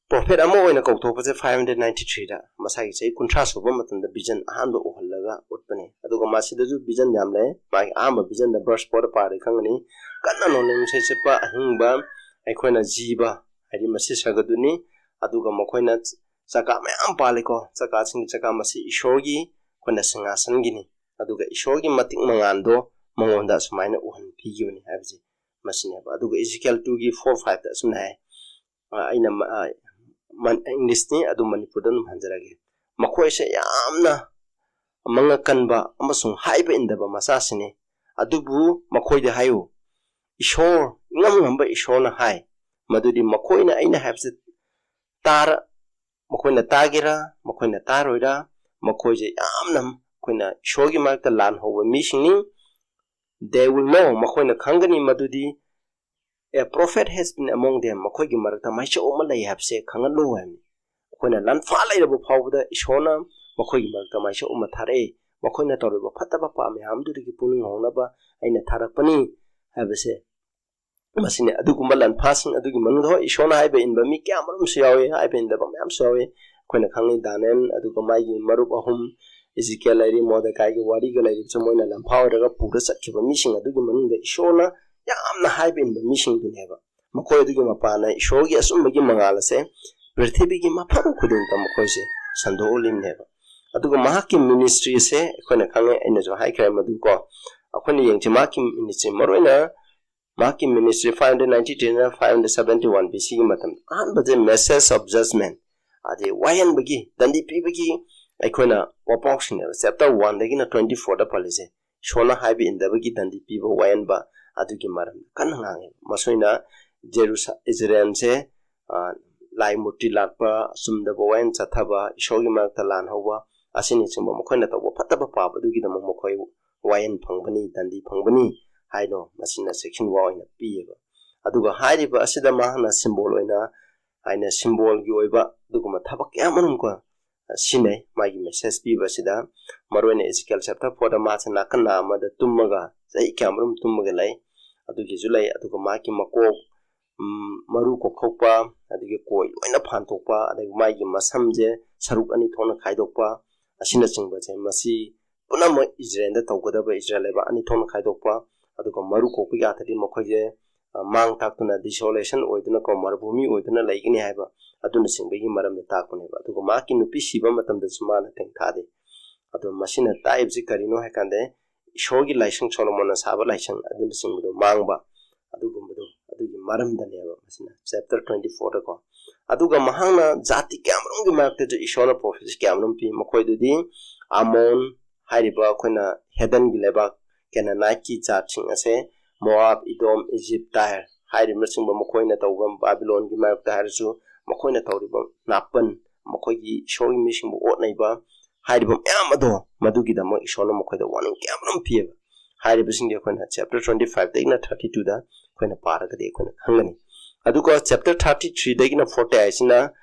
ꯄ꯭ꯔꯣꯐꯦꯠ ꯑꯃ ꯑꯣꯏꯅ ꯀꯧꯊꯣꯛꯄꯁꯦ five hundred ninety three ꯗ, ꯃꯁꯥꯒꯤ ꯆꯍꯤ ꯀꯨꯟꯊ꯭ꯔꯥ ꯁꯨꯕ ꯃꯇꯝꯗ ꯚꯤꯖꯟ ꯑꯍꯥꯟꯕ ꯎꯍꯜꯂꯒ ꯎꯠꯄꯅꯤ꯫ ꯑꯗꯨꯒ ꯃꯁꯤꯗꯁꯨ ꯚꯤꯖꯟ ꯌꯥꯝ ꯂꯩ꯫ ꯃꯥꯒꯤ ꯑꯍꯥꯟꯕ ꯚꯤꯖꯟꯗ verse four ꯗ ꯄꯥꯔꯗꯤ ꯈꯪꯒꯅꯤ, "ꯀꯟꯅ ꯅꯣꯡꯂꯩ ꯅꯨꯡꯁꯤꯠ ꯁꯤꯠꯄ ꯑꯍꯤꯡꯕ ꯑꯩꯈꯣꯏꯅ ꯖꯤꯕ", ꯍꯥꯏꯗꯤ ꯃꯁꯤ ꯁꯔꯒꯗꯨꯅꯤ꯫ ꯑꯗꯨꯒ ꯃꯈꯣꯏꯅ ꯆꯀꯥ ꯃꯌꯥꯝ ꯄꯥꯜꯂꯤꯀꯣ, ꯆꯀꯥꯁꯤꯡꯒꯤ ꯆꯀꯥ, ꯃꯁꯤ ꯏꯁꯣꯔꯒꯤ ꯑꯩꯈꯣꯏꯅ ꯁꯤꯡꯍꯥꯁꯟꯒꯤꯅꯤ꯫ ꯑꯗꯨꯒ ꯏꯁꯣꯔꯒꯤ ꯃꯇꯤꯛ ꯃꯉꯥꯜꯗꯣ ꯃꯉꯣꯟꯗ ꯑꯁꯨꯃꯥꯏꯅ ꯎꯍꯟꯕꯤꯈꯤꯕꯅꯤ ꯍꯥꯏꯕꯁꯤ ꯃꯁꯤꯅꯦꯕ꯫ ꯑꯗꯨꯒ Ezekiel two ꯒꯤ four five ꯇ ꯑꯁꯨꯝꯅ ꯍꯥꯏ, ꯑ, ꯑꯩꯅ ꯃ-, ꯑ, ꯃꯟ-, English ꯅꯤ, ꯑꯗꯨ ꯃꯅꯤꯄꯨꯔꯗ ꯑꯗꯨꯝ ꯍꯟꯖꯔꯒꯦ꯫ "ꯃꯈꯣꯏꯁꯦ ꯌꯥꯝꯅ ꯃꯉꯛ ꯀꯟꯕ ꯑꯃꯁꯨꯡ ꯍꯥꯏꯕ ꯏꯟꯗꯕ ꯃꯆꯥꯁꯤꯡꯅꯤ, ꯑꯗꯨꯕꯨ ꯃꯈꯣꯏꯗ ꯍꯥꯏꯌꯨ, ꯏꯁꯣꯔ, ꯏꯉꯝ ꯉꯝꯕ ꯏꯁꯣꯔꯅ ꯍꯥꯏ ꯃꯗꯨꯗꯤ ꯃꯈꯣꯏꯅ ꯑꯩꯅ ꯍꯥꯏꯕꯁꯦ ꯇꯥꯔ-, ꯃꯈꯣꯏꯅ ꯇꯥꯒꯦꯔꯥ, ꯃꯈꯣꯏꯅ ꯇꯥꯔꯣꯏꯔꯥ, ꯃꯈꯣꯏꯁꯦ ꯌꯥꯝꯅ ꯑꯩꯈꯣꯏꯅ ꯏꯁꯣꯔꯒꯤ ꯃꯔꯛꯇ ꯂꯥꯟ ꯍꯧꯕ ꯃꯤꯁꯤꯡꯅꯤ꯫ They will know, ꯃꯈꯣꯏꯅ ꯈꯪꯒꯅꯤ ꯃꯗꯨꯗꯤ a prophet has been among them, ꯃꯈꯣꯏꯒꯤ ꯃꯔꯛꯇ ꯃꯥꯏꯆꯧ ꯑꯃ ꯂꯩ ꯍꯥꯏꯕꯁꯦ ꯈꯪꯍꯜꯂꯨ" ꯍꯥꯏꯕꯅꯤ꯫ ꯑꯩꯈꯣꯏꯅ ꯂꯥꯟꯐꯥ ꯂꯩꯔꯕ ꯐꯥꯎꯕꯗ ꯏꯁꯣꯔꯅ ꯃꯈꯣꯏꯒꯤ ꯃꯔꯛꯇ ꯃꯥꯏꯆꯧ ꯑꯃ ꯊꯥꯔꯛꯏ, ꯃꯈꯣꯏꯅ ꯇꯧꯔꯤꯕ ꯐꯠꯇꯕ ꯄꯥꯞ ꯃꯌꯥꯝꯗꯨꯗꯒꯤ ꯄꯨꯛꯅꯤꯡ ꯍꯣꯡꯅꯕ ꯑꯩꯅ ꯊꯥꯔꯛꯄꯅꯤ ꯍꯥꯏꯕꯁꯦ ꯃꯁꯤꯅꯤ꯫ ꯑꯗꯨꯒꯨꯝꯕ ꯂꯥꯟꯐꯥꯁꯤꯡ ꯑꯗꯨꯒꯤ ꯃꯅꯨꯡꯗ, ꯍꯣꯏ, ꯏꯁꯣꯔꯅ ꯍꯥꯏꯕ ꯏꯟꯕ ꯃꯤ ꯀꯌꯥ ꯑꯃꯔꯣꯝꯁꯨ ꯌꯥꯎꯏ, ꯍꯥꯏꯕ ꯏꯟꯗꯕ ꯃꯌꯥꯝꯁꯨ ꯌꯥꯎꯏ꯫ ꯑꯩꯈꯣꯏꯅ ꯈꯪꯉꯤ, ꯗꯥꯅꯦꯜ, ꯑꯗꯨꯒ ꯃꯥꯒꯤ ꯃꯔꯨꯞ ꯑꯍꯨꯝ, ꯏꯖꯤꯀꯦꯜ ꯂꯩꯔꯤ, ꯃꯣꯗꯦꯀꯥꯏꯒꯤ ꯋꯥꯔꯤꯒ ꯂꯩꯔꯤꯕꯁꯦ ꯃꯣꯏꯅ ꯂꯥꯟꯐꯥ ꯑꯣꯏꯔꯒ ꯄꯨꯔ ꯆꯠꯈꯤꯕ ꯃꯤꯁꯤꯡ ꯑꯗꯨꯒꯤ ꯃꯅꯨꯡꯗ ꯏꯁꯣꯔꯅ ꯌꯥꯝꯅ ꯍꯥꯏꯕ ꯏꯟꯕ ꯃꯤꯁꯤꯡꯗꯨꯅꯦꯕ꯫ ꯃꯈꯣꯏ ꯑꯗꯨꯒꯤ ꯃꯄꯥꯟꯅ ꯏꯁꯣꯔꯒꯤ ꯑꯆꯨꯝꯕꯒꯤ ꯃꯉꯥꯜ ꯑꯁꯦ ꯄ꯭ꯔꯤꯊꯤꯕꯤꯒꯤ ꯃꯐꯝ ꯈꯨꯗꯤꯡꯗ ꯃꯈꯣꯏꯁꯦ ꯁꯟꯗꯣꯛꯍꯜꯂꯤꯕꯅꯦꯕ꯫ ꯑꯗꯨꯒ ꯃꯍꯥꯛꯀꯤ ꯃꯤꯅꯤꯁꯇ꯭ꯔꯤꯁꯦ ꯑꯩꯈꯣꯏꯅ ꯈꯪꯉꯦ, ꯑꯩꯅꯁꯨ ꯍꯥꯏꯈ꯭ꯔꯦ ꯃꯗꯨ ꯀꯣ꯫ ꯑꯩꯈꯣꯏꯅ ꯌꯦꯡꯁꯤ, ꯃꯍꯥꯛꯀꯤ ꯃꯤꯅꯤꯁꯇ꯭ꯔꯤ, ꯃꯔꯨꯑꯣꯏꯅ ꯃꯍꯥꯛꯀꯤ ministry five hundred ninety three ꯅ five hundred seventy one B C ꯒꯤ ꯃꯇꯝꯗ ꯑꯍꯥꯟꯕꯁꯦ message of judgment, ꯑꯗꯩ ꯋꯥꯌꯦꯟꯕꯒꯤ, ꯗꯟꯗꯤ ꯄꯤꯕꯒꯤ ꯑꯩꯈꯣꯏꯅ ꯋꯥꯄꯥꯎꯁꯤꯡꯅꯦꯕ꯫ Chapter one ꯗꯒꯤꯅ twenty four ꯗ ꯄꯜꯂꯤꯁꯦ ꯏꯁꯣꯔꯅ ꯍꯥꯏꯕ ꯏꯟꯗꯕꯒꯤ ꯗꯟꯗꯤ ꯄꯤꯕ, ꯋꯥꯌꯦꯟꯕ ꯑꯗꯨꯒꯤ ꯃꯔꯝꯗ ꯀꯟꯅ ꯉꯥꯡꯉꯦ꯫ ꯃꯁꯣꯏꯅ ꯖꯦꯔꯨꯁꯥ-, ꯏꯖꯔꯦꯜꯁꯦ, ꯑ, ꯂꯥꯏ ꯃꯨꯔꯇꯤ ꯂꯥꯠꯄ, ꯑꯆꯨꯝꯗꯕ ꯋꯥꯌꯦꯜ ꯆꯠꯊꯕ, ꯏꯁꯣꯔꯒꯤ ꯃꯔꯛꯇ ꯂꯥꯟ ꯍꯧꯕ ꯑꯁꯤꯅꯆꯤꯡꯕ ꯃꯈꯣꯏꯅ ꯇꯧꯕ ꯐꯠꯇꯕ ꯄꯥꯞ ꯑꯗꯨꯒꯤꯗꯃꯛ ꯃꯈꯣꯏ ꯋꯥꯌꯦꯜ ꯐꯪꯕꯅꯤ, ꯗꯟꯗꯤ ꯐꯪꯕꯅꯤ ꯍꯥꯏꯅ ꯃꯁꯤꯅ section ꯋꯥ ꯑꯣꯏꯅ ꯄꯤꯌꯦꯕ꯫ ꯑꯗꯨꯒ ꯍꯥꯏꯔꯤꯕ ꯑꯁꯤꯗ ꯃꯍꯥꯛꯅ symbol ꯑꯣꯏꯅ, ꯍꯥꯏꯅ symbol ꯒꯤ ꯑꯣꯏꯕ ꯑꯗꯨꯒꯨꯝꯕ ꯊꯕꯛ ꯀꯌꯥ ꯑꯃꯔꯣꯝ ꯀꯣ ꯁꯤꯖꯤꯟꯅꯩ꯫ ꯃꯥꯒꯤ message ꯄꯤꯕ ꯑꯁꯤꯗ ꯃꯔꯨꯑꯣꯏꯅ ꯏꯖꯤꯀꯦꯜ chapter four ꯗ ꯃꯥꯁꯦ ꯅꯥꯀꯟ ꯅꯥ ꯑꯃꯗ ꯇꯨꯝꯃꯒ ꯆꯍꯤ ꯀꯌꯥꯃꯔꯨꯝ ꯇꯨꯝꯃꯒ ꯂꯩ, ꯑꯗꯨꯒꯤꯁꯨ ꯂꯩ꯫ ꯑꯗꯨꯒ ꯃꯍꯥꯛꯀꯤ ꯃꯀꯣꯛ, ꯎꯝ, ꯃꯔꯨ ꯀꯣꯛꯊꯣꯛꯄ, ꯑꯗꯒꯤ ꯀꯣꯏ ꯂꯣꯏꯅ ꯐꯥꯟꯊꯣꯛꯄ, ꯑꯗꯒꯤ ꯃꯥꯒꯤ ꯃꯁꯝꯁꯦ ꯁꯔꯨꯛ ꯑꯅꯤ ꯊꯣꯛꯅ ꯈꯥꯏꯗꯣꯛꯄ ꯑꯁꯤꯅꯆꯤꯡꯕꯁꯦ, ꯃꯁꯤ ꯄꯨꯝꯅꯃꯛ ꯏꯖꯔꯦꯜꯗ ꯇꯧꯒꯗꯕ, ꯏꯖꯔꯦꯜ ꯂꯩꯕꯥꯛ ꯑꯅꯤ ꯊꯣꯛꯅ ꯈꯥꯏꯗꯣꯛꯄ, ꯑꯗꯨꯒ ꯃꯔꯨ ꯀꯣꯛꯄꯒꯤ ꯑꯥꯊꯗꯤ ꯃꯈꯣꯏꯁꯦ, ꯑ, ꯃꯥꯡ ꯇꯥꯛꯇꯨꯅ desolation ꯑꯣꯏꯗꯨꯅꯀꯣ, ꯃꯔꯨꯚꯨꯃꯤ ꯑꯣꯏꯗꯨꯅ ꯂꯩꯒꯅꯤ ꯍꯥꯏꯕ ꯑꯗꯨꯅꯆꯤꯡꯕꯒꯤ ꯃꯔꯝꯗ ꯇꯥꯛꯄꯅꯦꯕ꯫ ꯑꯗꯨꯒ ꯃꯍꯥꯛꯀꯤ ꯅꯨꯄꯤ ꯁꯤꯕ ꯃꯇꯝꯗꯁꯨ ꯃꯥꯅ ꯇꯦꯡꯊꯥꯗꯦ꯫ ꯑꯗꯣ ꯃꯁꯤꯅ ꯇꯥꯛꯏꯕꯁꯤ ꯀꯔꯤꯅꯣ ꯍꯥꯏ ꯀꯥꯟꯗ, ꯏꯁꯣꯔꯒꯤ ꯂꯥꯏꯁꯪ, ꯁꯣꯂꯣꯃꯣꯟꯅ ꯁꯥꯕ ꯂꯥꯏꯁꯪ ꯑꯗꯨꯅꯆꯤꯡꯕꯗꯣ ꯃꯥꯡꯕ, ꯑꯗꯨꯒꯨꯝꯕꯗꯣ ꯑꯗꯨꯒꯤ ꯃꯔꯝꯗꯅꯦꯕ ꯃꯁꯤꯅ ꯆꯦꯞꯇꯔ ꯇ꯭ꯋꯦꯟꯇꯤ ꯐꯣꯔꯗꯀꯣ꯫ ꯑꯗꯨꯒ ꯃꯍꯥꯛꯅ ꯖꯥꯇꯤ ꯀꯌꯥꯃꯔꯨꯝꯒꯤ ꯃꯔꯛꯇꯁꯨ ꯏꯁꯣꯔꯅ ꯄ꯭ꯔꯣꯐꯦꯁꯤ ꯀꯌꯥꯃꯔꯨꯝ ꯄꯤ꯫ ꯃꯈꯣꯏꯗꯨꯗꯤ ꯑꯃꯣꯟ ꯍꯥꯏꯔꯤꯕ ꯑꯩꯈꯣꯏꯅ ꯍꯦꯗꯟꯒꯤ ꯂꯩꯕꯥꯛ ꯀꯦꯅꯥꯅꯥꯏꯠꯀꯤ ꯖꯥꯠꯁꯤꯡ ꯑꯁꯦ, ꯃꯣꯋꯥꯕ, ꯏꯗꯣꯝ, ꯏꯖꯤꯞ, ꯇꯥꯏꯔ ꯍꯥꯏꯔꯤꯕꯅꯆꯤꯡꯕ ꯃꯈꯣꯏꯅ ꯇꯧꯕ, ꯕꯥꯕꯤꯂꯣꯟꯒꯤ ꯃꯥꯌꯣꯛꯇ ꯍꯥꯏꯔꯁꯨ ꯃꯈꯣꯏꯅ ꯇꯧꯔꯤꯕ ꯅꯥꯄꯟ, ꯃꯈꯣꯏꯒꯤ ꯏꯁꯣꯔꯒꯤ ꯃꯤꯁꯤꯡꯕꯨ ꯑꯣꯠꯅꯩꯕ ꯍꯥꯏꯔꯤꯕ ꯃꯌꯥꯝ ꯑꯗꯣ, ꯃꯗꯨꯒꯤꯗꯃꯛ ꯏꯁꯣꯔꯅ ꯃꯈꯣꯏꯗ ꯋꯥꯔꯅꯤꯡ ꯀꯌꯥꯃꯔꯨꯝ ꯄꯤꯌꯦꯕ꯫ ꯍꯥꯏꯔꯤꯕꯁꯤꯡꯗꯤ ꯑꯩꯈꯣꯏꯅ ꯆꯦꯞꯇꯔ ꯇ꯭ꯋꯦꯟꯇꯤ ꯐꯥꯏꯚꯇꯒꯤꯅ ꯊꯥꯔꯇꯤ ꯇꯨꯗ ꯑꯩꯈꯣꯏꯅ ꯄꯥꯔꯒꯗꯤ ꯑꯩꯈꯣꯏꯅ ꯈꯪꯒꯅꯤ꯫ ꯑꯗꯨꯒ ꯆꯦꯞꯇꯔ ꯊꯥꯔꯇꯤ ꯊ꯭ꯔꯤꯗꯒꯤꯅ ꯐꯣꯔꯇꯤ ꯑꯩꯠꯁꯤꯅ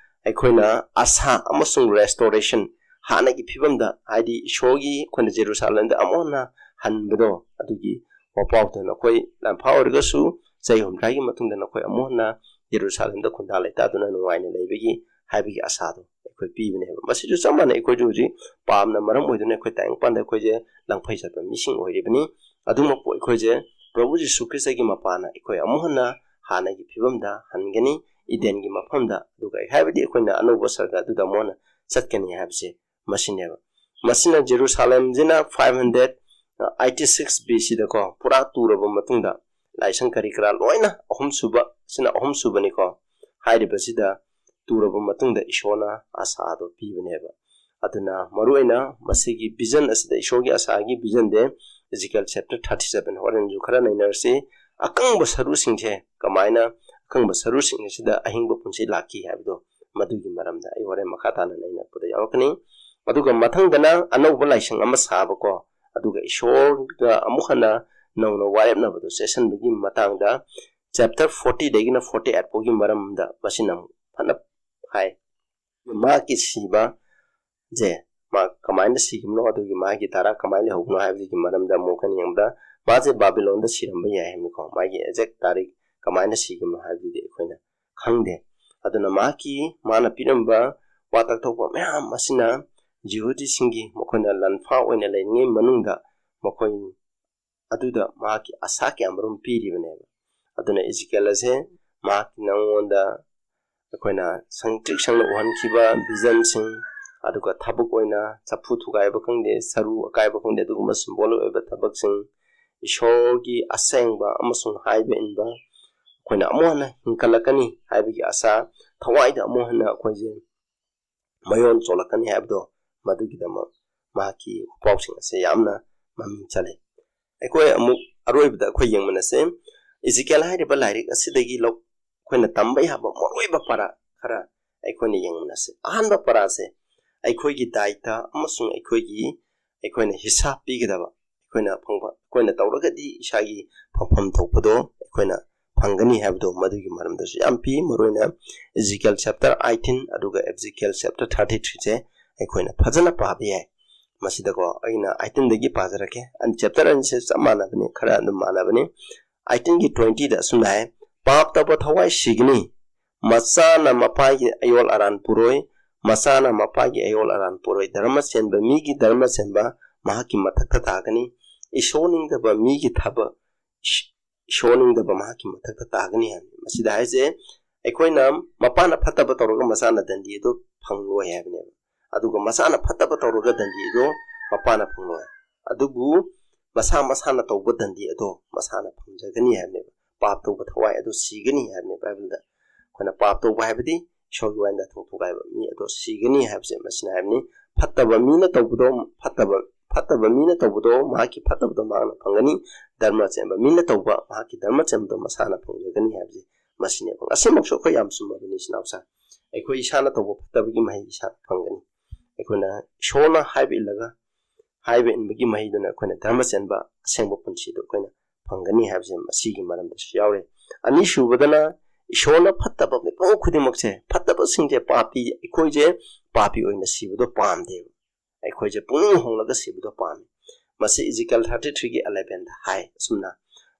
ꯑꯩꯈꯣꯏꯅ ꯑꯁꯥ ꯑꯃꯁꯨꯡ ꯔꯦꯁꯇꯣꯔꯦꯁꯟ, ꯍꯥꯟꯅꯒꯤ ꯐꯤꯕꯝꯗ, ꯍꯥꯏꯗꯤ ꯏꯁꯣꯔꯒꯤ ꯑꯩꯈꯣꯏꯅ ꯖꯦꯔꯨꯁꯥꯂꯦꯝꯗ ꯑꯃꯨꯛ ꯍꯟꯅ ꯍꯟꯕꯗꯣ, ꯑꯗꯨꯒꯤ ꯋꯥꯄꯥꯎꯗ ꯅꯈꯣꯏ ꯂꯥꯟꯐꯥ ꯑꯣꯏꯔꯒꯁꯨ ꯆꯍꯤ ꯍꯨꯝꯗ꯭ꯔꯥꯒꯤ ꯃꯇꯨꯡꯗ ꯅꯈꯣꯏ ꯑꯃꯨꯛ ꯍꯟꯅ ꯖꯦꯔꯨꯁꯥꯂꯦꯝꯗ ꯈꯨꯟꯗꯥ ꯂꯩꯇꯥꯗꯨꯅ ꯅꯨꯡꯉꯥꯏꯅ ꯂꯩꯕꯒꯤ ꯍꯥꯏꯕꯒꯤ ꯑꯁꯥꯗꯣ ꯑꯩꯈꯣꯏ ꯄꯤꯕꯅꯦꯕ꯫ ꯃꯁꯤꯁꯨ ꯆꯞ ꯃꯥꯟꯅꯩ, ꯑꯩꯈꯣꯏꯁꯨ ꯍꯧꯖꯤꯛ ꯄꯥꯞꯅ ꯃꯔꯝ ꯑꯣꯏꯗꯨꯅ ꯑꯩꯈꯣꯏ ꯇꯥꯏꯕꯪꯄꯥꯟꯗ ꯑꯩꯈꯣꯏꯁꯦ ꯂꯪꯐꯩ ꯆꯠꯄ ꯃꯤꯁꯤꯡ ꯑꯣꯏꯔꯤꯕꯅꯤ꯫ ꯑꯗꯨꯃꯛꯄꯨ ꯑꯩꯈꯣꯏꯁꯦ ꯄ꯭ꯔꯚꯨ ꯖꯤꯁꯨ ꯈ꯭ꯔꯤꯁꯇꯒꯤ ꯃꯄꯥꯅ ꯑꯩꯈꯣꯏ ꯑꯃꯨꯛ ꯍꯟꯅ ꯍꯥꯟꯅꯒꯤ ꯐꯤꯕꯝꯗ ꯍꯟꯒꯅꯤ, ꯏꯗꯦꯟꯒꯤ ꯃꯐꯝꯗ, ꯑꯗꯨꯒ ꯍꯥꯏꯕꯗꯤ ꯑꯩꯈꯣꯏꯅ ꯑꯅꯧꯕ ꯁꯔꯒ ꯑꯗꯨꯗ ꯑꯃꯨꯛ ꯍꯟꯅ ꯆꯠꯀꯅꯤ ꯍꯥꯏꯕꯁꯦ ꯃꯁꯤꯅꯦꯕ꯫ ꯃꯁꯤꯅ ꯖꯦꯔꯨꯁꯥꯂꯦꯝꯁꯤꯅ five hundred eighty six B ꯁꯤꯗꯀꯣ ꯄꯨꯔꯥ ꯇꯨꯔꯕ ꯃꯇꯨꯡꯗ, ꯂꯥꯏꯁꯪ ꯀꯔꯤ ꯀꯔꯥ ꯂꯣꯏꯅ ꯑꯍꯨꯝꯁꯨꯕ, ꯁꯤꯅ ꯑꯍꯨꯝꯁꯨꯕꯅꯤꯀꯣ꯫ ꯍꯥꯏꯔꯤꯕꯁꯤꯗ ꯇꯨꯔꯕ ꯃꯇꯨꯡꯗ ꯏꯁꯣꯔꯅ ꯑꯁꯥꯗꯣ ꯄꯤꯕꯅꯦꯕ꯫ ꯑꯗꯨꯅ ꯃꯔꯨꯑꯣꯏꯅ ꯃꯁꯤꯒꯤ ꯚꯤꯖꯟ ꯑꯁꯤꯗ, ꯏꯁꯣꯔꯒꯤ ꯑꯁꯥꯒꯤ ꯚꯤꯖꯟꯗꯦ ꯏꯖꯤꯀꯦꯜ ꯆꯦꯞꯇꯔ ꯊꯥꯔꯇꯤ ꯁꯚꯦꯟ, ꯍꯣꯔꯦꯟꯁꯨ ꯈꯔ ꯅꯩꯅꯔꯁꯤ꯫ ꯑꯀꯪꯕ ꯁꯔꯨꯁꯤꯡꯁꯦ ꯀꯃꯥꯏꯅ, ꯑꯀꯪꯕ ꯁꯔꯨꯁꯤꯡ ꯑꯁꯤꯗ ꯑꯍꯤꯡꯕ ꯄꯨꯟꯁꯤ ꯂꯥꯛꯈꯤ ꯍꯥꯏꯕꯗꯣ, ꯃꯗꯨꯒꯤ ꯃꯔꯝꯗ ꯑꯩ ꯍꯣꯔꯦꯟ ꯃꯈꯥ ꯇꯥꯅ ꯅꯩꯅꯔꯛꯄꯗ ꯌꯥꯎꯔꯛꯀꯅꯤ꯫ ꯑꯗꯨꯒ ꯃꯊꯪꯗꯅ ꯑꯅꯧꯕ ꯂꯥꯏꯁꯪ ꯑꯃ ꯁꯥꯕꯀꯣ, ꯑꯗꯨꯒ ꯏꯁꯣꯔꯒ ꯑꯃꯨꯛ ꯍꯟꯅ ꯅꯧꯅ ꯋꯥꯔꯦꯞꯅꯕꯗꯣ ꯆꯦꯁꯤꯟꯕꯒꯤ ꯃꯇꯥꯡꯗ ꯆꯦꯞꯇꯔ ꯐꯣꯔꯇꯤꯗꯒꯤꯅ ꯐꯣꯔꯇꯤ ꯑꯩꯠ ꯐꯥꯎꯒꯤ ꯃꯔꯝꯗ ꯃꯁꯤꯅ ꯑꯃꯨꯛ ꯐꯅ ꯍꯥꯏ꯫ ꯃꯍꯥꯛꯀꯤ ꯁꯤꯕ ꯁꯦ ꯃꯥ ꯀꯃꯥꯏꯅ ꯁꯤꯈꯤꯕꯅꯣ, ꯑꯗꯨꯒꯤ ꯃꯥꯒꯤ ꯙꯥꯔꯥ ꯀꯃꯥꯏꯅ ꯂꯩꯍꯧꯕꯅꯣ ꯍꯥꯏꯕꯁꯤꯒꯤ ꯃꯔꯝꯗ ꯑꯃꯨꯛ ꯍꯟꯅ ꯌꯦꯡꯕꯗ, ꯃꯥꯁꯦ ꯕꯥꯕꯤꯂꯣꯟꯗ ꯁꯤꯔꯝꯕ ꯌꯥꯏ ꯍꯥꯏꯕꯅꯤꯀꯣ꯫ ꯃꯥꯒꯤ ꯑꯦꯛꯖꯦꯛ ꯇꯥꯔꯤꯛ ꯀꯃꯥꯏꯅ ꯁꯤꯈꯤꯕꯅꯣ ꯍꯥꯏꯕꯗꯨꯗꯤ ꯑꯩꯈꯣꯏꯅ ꯈꯪꯗꯦ꯫ ꯑꯗꯨꯅ ꯃꯍꯥꯛꯀꯤ, ꯃꯥꯅ ꯄꯤꯔꯝꯕ ꯋꯥ ꯇꯥꯛꯊꯣꯛꯄ ꯃꯌꯥꯝ ꯑꯁꯤꯅ ꯖꯤꯍꯨꯗꯤꯁꯤꯡꯒꯤ, ꯃꯈꯣꯏꯅ ꯂꯥꯟꯐꯥ ꯑꯣꯏꯅ ꯂꯩꯔꯤꯉꯩ ꯃꯅꯨꯡꯗ ꯃꯈꯣꯏ ꯑꯗꯨꯗ ꯃꯍꯥꯛꯀꯤ ꯑꯁꯥ ꯀꯌꯥ ꯃꯔꯨꯝ ꯄꯤꯔꯤꯕꯅꯦꯕ꯫ ꯑꯗꯨꯅ ꯏꯖꯤꯀꯦꯜ ꯑꯁꯦ ꯃꯍꯥꯛꯀꯤ ꯅꯉꯣꯟꯗ ꯑꯩꯈꯣꯏꯅ ꯁꯪꯇ꯭ꯔꯤꯛ ꯁꯪꯅ ꯎꯍꯟꯈꯤꯕ ꯚꯤꯖꯟꯁꯤꯡ, ꯑꯗꯨꯒ ꯊꯕꯛ ꯑꯣꯏꯅ ꯆꯐꯨ ꯊꯨꯒꯥꯏꯕ ꯈꯪꯗꯦ, ꯁꯔꯨ ꯑꯀꯥꯏꯕ ꯈꯪꯗꯦ, ꯑꯗꯨꯒꯨꯝꯕ symbolic ꯑꯣꯏꯕ ꯊꯕꯛꯁꯤꯡ, ꯏꯁꯣꯔꯒꯤ ꯑꯁꯦꯡꯕ ꯑꯃꯁꯨꯡ ꯍꯥꯏꯕ ꯏꯟꯕ, ꯑꯩꯈꯣꯏꯅ ꯑꯃꯨꯛ ꯍꯟꯅ ꯍꯤꯡꯒꯠꯂꯛꯀꯅꯤ ꯍꯥꯏꯕꯒꯤ ꯑꯁꯥ, ꯊꯋꯥꯏꯗ ꯑꯃꯨꯛ ꯍꯟꯅ ꯑꯩꯈꯣꯏꯁꯦ ꯃꯌꯣꯟ ꯆꯣꯜꯂꯛꯀꯅꯤ ꯍꯥꯏꯕꯗꯣ, ꯃꯗꯨꯒꯤꯗꯃꯛ ꯃꯍꯥꯛꯀꯤ ꯄꯥꯎꯁꯤꯡ ꯑꯁꯦ ꯌꯥꯝꯅ ꯃꯃꯤꯡ ꯆꯠꯂꯤ꯫ ꯑꯩꯈꯣꯏ ꯑꯃꯨꯛ ꯑꯔꯣꯏꯕꯗ ꯑꯩꯈꯣꯏ ꯌꯦꯡꯃꯤꯟꯅꯁꯦ꯫ ꯏꯖꯤꯀꯦꯜ ꯍꯥꯏꯔꯤꯕ ꯂꯥꯏꯔꯤꯛ ꯑꯁꯤꯗꯒꯤ ꯂꯧ-, ꯑꯩꯈꯣꯏꯅ ꯇꯝꯕ ꯌꯥꯕ ꯃꯔꯨꯑꯣꯏꯕ ꯄꯔꯥ ꯈꯔ ꯑꯩꯈꯣꯏꯅ ꯌꯦꯡꯃꯤꯟꯅꯁꯦ꯫ ꯑꯍꯥꯟꯕ ꯄꯔꯥꯁꯦ ꯑꯩꯈꯣꯏꯒꯤ ꯗꯥꯏꯇ ꯑꯃꯁꯨꯡ ꯑꯩꯈꯣꯏꯒꯤ, ꯑꯩꯈꯣꯏꯅ ꯍꯤꯁꯥꯞ ꯄꯤꯒꯗꯕ, ꯑꯩꯈꯣꯏꯅ ꯐꯪꯕ, ꯑꯩꯈꯣꯏꯅ ꯇꯧꯔꯒꯗꯤ ꯏꯁꯥꯒꯤ ꯐꯪꯐꯝ ꯊꯣꯛꯄꯗꯣ ꯑꯩꯈꯣꯏꯅ ꯐꯪꯒꯅꯤ ꯍꯥꯏꯕꯗꯣ, ꯃꯗꯨꯒꯤ ꯃꯔꯝꯗꯁꯨ ꯌꯥꯝ ꯄꯤ꯫ ꯃꯔꯨꯑꯣꯏꯅ ꯏꯖꯤꯀꯦꯜ chapter eighteen ꯑꯗꯨꯒ ꯏꯖꯤꯀꯦꯜ chapter thirty threeꯁꯦ ꯑꯩꯈꯣꯏꯅ ꯐꯖꯅ ꯄꯥꯕ ꯌꯥꯏ꯫ ꯃꯁꯤꯗꯀꯣ, ꯑꯩꯅ eighteenꯗꯒꯤ ꯄꯥꯖꯔꯛꯀꯦ꯫ ꯑꯟ-, chapter ꯑꯅꯤꯁꯦ ꯆꯞ ꯃꯥꯟꯅꯕꯅꯤ, ꯈꯔ ꯑꯗꯨꯝ ꯃꯥꯟꯅꯕꯅꯤ꯫ Eighteenꯒꯤ twentyꯗ ꯑꯁꯨꯝꯅ ꯍꯥꯏ, "ꯄꯥꯞ ꯇꯧꯕ ꯊꯋꯥꯏ ꯁꯤꯒꯅꯤ, ꯃꯆꯥꯅ ꯃꯄꯥꯒꯤ ꯑꯌꯣꯜ ꯑꯔꯥꯟ ꯄꯨꯔꯣꯏ, ꯃꯆꯥꯅ ꯃꯄꯥꯒꯤ ꯑꯌꯣꯜ ꯑꯔꯥꯟ ꯄꯨꯔꯣꯏ, ꯙꯔꯃ ꯆꯦꯟꯕ ꯃꯤꯒꯤ ꯙꯔꯃ ꯆꯦꯟꯕ ꯃꯍꯥꯛꯀꯤ ꯃꯊꯛꯇ ꯇꯥꯒꯅꯤ, ꯏꯁꯣꯔ ꯅꯤꯡꯗꯕ ꯃꯤꯒꯤ ꯊꯕꯛ, ꯏꯁ-, ꯏꯁꯣꯔ ꯅꯤꯡꯗꯕ ꯃꯍꯥꯛꯀꯤ ꯃꯊꯛꯇ ꯇꯥꯒꯅꯤ" ꯍꯥꯏꯕꯅꯤ꯫ ꯃꯁꯤꯗ ꯍꯥꯏꯁꯦ, ꯑꯩꯈꯣꯏꯅ ꯃꯄꯥꯅ ꯐꯠꯇꯕ ꯇꯧꯔꯒ ꯃꯆꯥꯅ ꯗꯟꯗꯤ ꯑꯗꯨ ꯐꯪꯂꯣꯏ ꯍꯥꯏꯕꯅꯦꯕ꯫ ꯑꯗꯨꯒ ꯃꯆꯥꯅ ꯐꯠꯇꯕ ꯇꯧꯔꯒ ꯗꯟꯗꯤ ꯑꯗꯨ ꯃꯄꯥꯅ ꯐꯪꯂꯣꯏ꯫ ꯑꯗꯨꯕꯨ ꯃꯁꯥ ꯃꯁꯥꯅ ꯇꯧꯕ ꯗꯟꯗꯤ ꯑꯗꯣ ꯃꯁꯥꯅ ꯐꯪꯖꯒꯅꯤ ꯍꯥꯏꯕꯅꯦꯕ꯫ ꯄꯥꯞ ꯇꯧꯕ ꯊꯋꯥꯏ ꯑꯗꯨ ꯁꯤꯒꯅꯤ ꯍꯥꯏꯕꯅꯦ ꯕꯥꯏꯕꯜꯗ꯫ ꯑꯩꯈꯣꯏꯅ ꯄꯥꯞ ꯇꯧꯕ ꯍꯥꯏꯕꯗꯤ ꯏꯁꯣꯔꯒꯤ ꯋꯥꯔꯦꯟꯗ ꯊꯣꯡ ꯊꯨꯒꯥꯏꯕ ꯃꯤ ꯑꯗꯣ ꯁꯤꯒꯅꯤ ꯍꯥꯏꯕꯁꯦ ꯃꯁꯤꯅ ꯍꯥꯏꯕꯅꯤ꯫ ꯐꯠꯇꯕ ꯃꯤꯅ ꯇꯧꯕꯗꯣ, ꯐꯠꯇꯕ, ꯐꯠꯇꯕ ꯃꯤꯅ ꯇꯧꯕꯗꯣ ꯃꯍꯥꯛꯀꯤ ꯐꯠꯇꯕꯗꯣ ꯃꯍꯥꯛꯅ ꯐꯪꯒꯅꯤ꯫ ꯙꯔꯃ ꯆꯦꯟꯕ ꯃꯤꯅ ꯇꯧꯕ ꯃꯍꯥꯛꯀꯤ ꯙꯔꯃ ꯆꯦꯟꯕꯗꯣ ꯃꯁꯥꯅ ꯐꯪꯖꯒꯅꯤ ꯍꯥꯏꯕꯁꯦ ꯃꯁꯤꯅꯦꯕ꯫ ꯑꯁꯤꯃꯛꯁꯨ ꯑꯩꯈꯣꯏ ꯌꯥꯝ ꯆꯨꯝꯃꯕꯅꯤ, ꯏꯆꯤꯟ ꯏꯅꯥꯎꯁꯥ꯫ ꯑꯩꯈꯣꯏ ꯏꯁꯥꯅ ꯇꯧꯕ ꯐꯠꯇꯕꯒꯤ ꯃꯍꯩ ꯏꯁꯥꯅ ꯐꯪꯒꯅꯤ꯫ ꯑꯩꯈꯣꯏꯅ ꯏꯁꯣꯔꯅ ꯍꯥꯏꯕ ꯏꯜꯂꯒ, ꯍꯥꯏꯕ ꯏꯟꯕꯒꯤ ꯃꯍꯩꯗꯨꯅ ꯑꯩꯈꯣꯏꯅ ꯙꯔꯃ ꯆꯦꯟꯕ ꯑꯁꯦꯡꯕ ꯄꯨꯟꯁꯤꯗꯨ ꯑꯩꯈꯣꯏꯅ ꯐꯪꯒꯅꯤ ꯍꯥꯏꯕꯁꯦ ꯃꯁꯤꯒꯤ ꯃꯔꯝꯗꯁꯨ ꯌꯥꯎꯔꯦ꯫ ꯑꯅꯤꯁꯨꯕꯗꯅ, ꯏꯁꯣꯔꯅ ꯐꯠꯇꯕ ꯃꯤꯄꯨꯝ ꯈꯨꯗꯤꯡꯃꯛꯁꯦ, ꯐꯠꯇꯕꯁꯤꯡꯁꯦ ꯄꯥꯄꯤ, ꯑꯩꯈꯣꯏꯁꯦ ꯄꯥꯄꯤ ꯑꯣꯏꯅ ꯁꯤꯕꯗꯣ ꯄꯥꯝꯗꯦꯕ꯫ ꯑꯩꯈꯣꯏꯁꯦ ꯄꯨꯛꯅꯤꯡ ꯍꯣꯡꯂꯒ ꯁꯤꯕꯗꯣ ꯄꯥꯝꯃꯤ꯫ ꯃꯁꯤ ꯏꯖꯤꯀꯦꯜ thirty threeꯒꯤ elevenꯗ ꯍꯥꯏ ꯑꯁꯨꯝꯅ,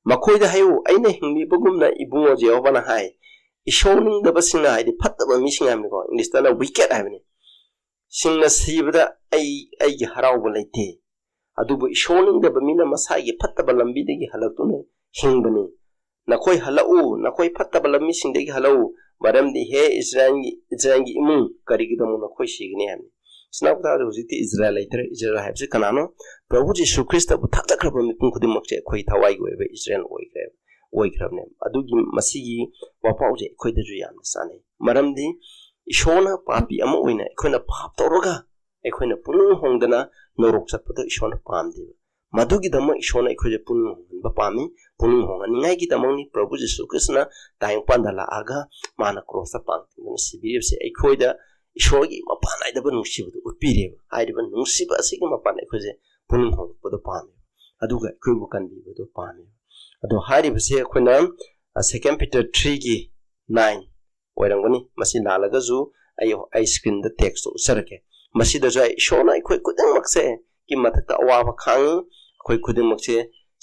"ꯃꯈꯣꯏꯗ ꯍꯥꯏꯌꯨ, ꯑꯩꯅ ꯍꯤꯡꯂꯤꯕꯒꯨꯝꯅ ꯏꯕꯨꯡꯉꯣ ꯖꯦꯍꯣꯚꯥꯅ ꯍꯥꯏ, ꯏꯁꯣꯔ ꯅꯤꯡꯗꯕꯁꯤꯡꯅ", ꯍꯥꯏꯗꯤ ꯐꯠꯇꯕ ꯃꯤꯁꯤꯡ ꯍꯥꯏꯕꯅꯤꯀꯣ, ꯏꯪꯂꯤꯁꯇꯅ wicked ꯍꯥꯏꯕꯅꯤ, "ꯁꯤꯡꯅ ꯁꯤꯕꯗ ꯑꯩ, ꯑꯩꯒꯤ ꯍꯔꯥꯎꯕ ꯂꯩꯇꯦ꯫ ꯑꯗꯨꯕꯨ ꯏꯁꯣꯔ ꯅꯤꯡꯗꯕ ꯃꯤꯅ ꯃꯁꯥꯒꯤ ꯐꯠꯇꯕ ꯂꯝꯕꯤꯗꯒꯤ ꯍꯜꯂꯛꯇꯨꯅ ꯍꯤꯡꯕꯅꯤ꯫ ꯅꯈꯣꯏ ꯍꯜꯂꯛꯎ, ꯅꯈꯣꯏ ꯐꯠꯇꯕ ꯂꯝꯕꯤꯁꯤꯡꯗꯒꯤ ꯍꯜꯂꯛꯎ, ꯃꯔꯝꯗꯤ ꯍꯦ ꯏꯁꯔꯥꯌꯦꯜꯒꯤ, ꯏꯁꯔꯥꯌꯦꯜꯒꯤ ꯏꯃꯨꯡ, ꯀꯔꯤꯒꯤꯗꯃꯛ ꯅꯈꯣꯏ ꯁꯤꯒꯅꯤ?" ꯍꯥꯏꯕꯅꯤ꯫ ꯁꯤꯅꯥꯎ ꯇꯥꯔꯗꯤ ꯍꯧꯖꯤꯛꯇꯤ ꯏꯖꯔꯦꯜ ꯂꯩꯇ꯭ꯔꯦ꯫ ꯏꯖꯔꯦꯜ ꯍꯥꯏꯕꯁꯤ ꯀꯅꯥꯅꯣ? ꯄ꯭ꯔꯚꯨ ꯖꯤꯁꯨ ꯈ꯭ꯔꯤꯁꯇꯕꯨ ꯊꯥꯖꯈ꯭ꯔꯕ ꯃꯤꯄꯨꯝ ꯈꯨꯗꯤꯡꯃꯛꯁꯦ ꯑꯩꯈꯣꯏ ꯊꯋꯥꯏꯒꯤ ꯑꯣꯏꯕ ꯏꯖꯔꯦꯜ ꯑꯣꯏꯈ꯭ꯔꯦ, ꯑꯣꯏꯈ꯭ꯔꯕꯅꯦ꯫ ꯑꯗꯨꯒꯤ ꯃꯁꯤꯒꯤ ꯋꯥꯄꯥꯎꯁꯦ ꯑꯩꯈꯣꯏꯗꯁꯨ ꯌꯥꯝꯅ ꯆꯥꯟꯅꯩ꯫ ꯃꯔꯝꯗꯤ ꯏꯁꯣꯔꯅ ꯄꯥꯄꯤ ꯑꯃ ꯑꯣꯏꯅ ꯑꯩꯈꯣꯏꯅ ꯄꯥꯞ ꯇꯧꯔꯒ ꯑꯩꯈꯣꯏꯅ ꯄꯨꯛꯅꯤꯡ ꯍꯣꯡꯗꯅ ꯅꯣꯔꯣꯛ ꯆꯠꯄꯗꯣ ꯏꯁꯣꯔꯅ ꯄꯥꯝꯗꯦꯕ꯫ ꯃꯗꯨꯒꯤꯗꯃꯛ ꯏꯁꯣꯔꯅ ꯑꯩꯈꯣꯏꯁꯦ ꯄꯨꯛꯅꯤꯡ ꯍꯣꯡꯍꯟꯕ ꯄꯥꯝꯃꯤ꯫ ꯄꯨꯛꯅꯤꯡ ꯍꯣꯡꯍꯟꯅꯤꯡꯉꯥꯏꯒꯤꯗꯃꯛꯅꯤ ꯄ꯭ꯔꯚꯨ ꯖꯤꯁꯨ ꯈ꯭ꯔꯤꯁꯇꯅ ꯇꯥꯏꯕꯪꯄꯥꯟꯗ ꯂꯥꯛꯑꯒ ꯃꯥꯅ ꯀ꯭ꯔꯣꯁꯇ ꯄꯥꯡ ꯇꯤꯡꯗꯨꯅ ꯁꯤꯕꯤꯔꯤꯕꯁꯦ꯫ ꯑꯩꯈꯣꯏꯗ ꯏꯁꯣꯔꯒꯤ ꯃꯄꯥꯟ ꯅꯥꯏꯗꯕ ꯅꯨꯡꯁꯤꯕꯗꯨ ꯎꯠꯄꯤꯔꯦꯕ꯫ ꯍꯥꯏꯔꯤꯕ ꯅꯨꯡꯁꯤꯕ ꯑꯁꯤꯒꯤ ꯃꯄꯥꯟ ꯑꯩꯈꯣꯏꯁꯦ ꯄꯨꯛꯅꯤꯡ ꯍꯣꯡꯂꯛꯄꯗꯣ ꯄꯥꯝꯃꯦ, ꯑꯗꯨꯒ ꯑꯩꯈꯣꯏꯕꯨ ꯀꯟꯕꯤꯕꯗꯣ ꯄꯥꯝꯃꯦ꯫ ꯑꯗꯣ ꯍꯥꯏꯔꯤꯕꯁꯦ ꯑꯩꯈꯣꯏꯅ, ꯑ, Second Peter three-ꯒꯤ nine ꯑꯣꯏꯔꯝꯒꯅꯤ꯫ ꯃꯁꯤ ꯂꯥꯜꯂꯒꯁꯨ ꯑꯩ, ꯑꯩ screen-ꯗ text-ꯇꯣ ꯎꯠꯆꯔꯛꯀꯦ꯫ ꯃꯁꯤꯗꯁꯨ ꯑꯩ ꯏꯁꯣꯔꯅ ꯑꯩꯈꯣꯏ ꯈꯨꯗꯤꯡꯃꯛꯁꯦ ꯀꯤ ꯃꯊꯛꯇ ꯑꯋꯥꯕ ꯈꯥꯡꯉꯤ, ꯑꯩꯈꯣꯏ ꯈꯨꯗꯤꯡꯃꯛꯁꯦ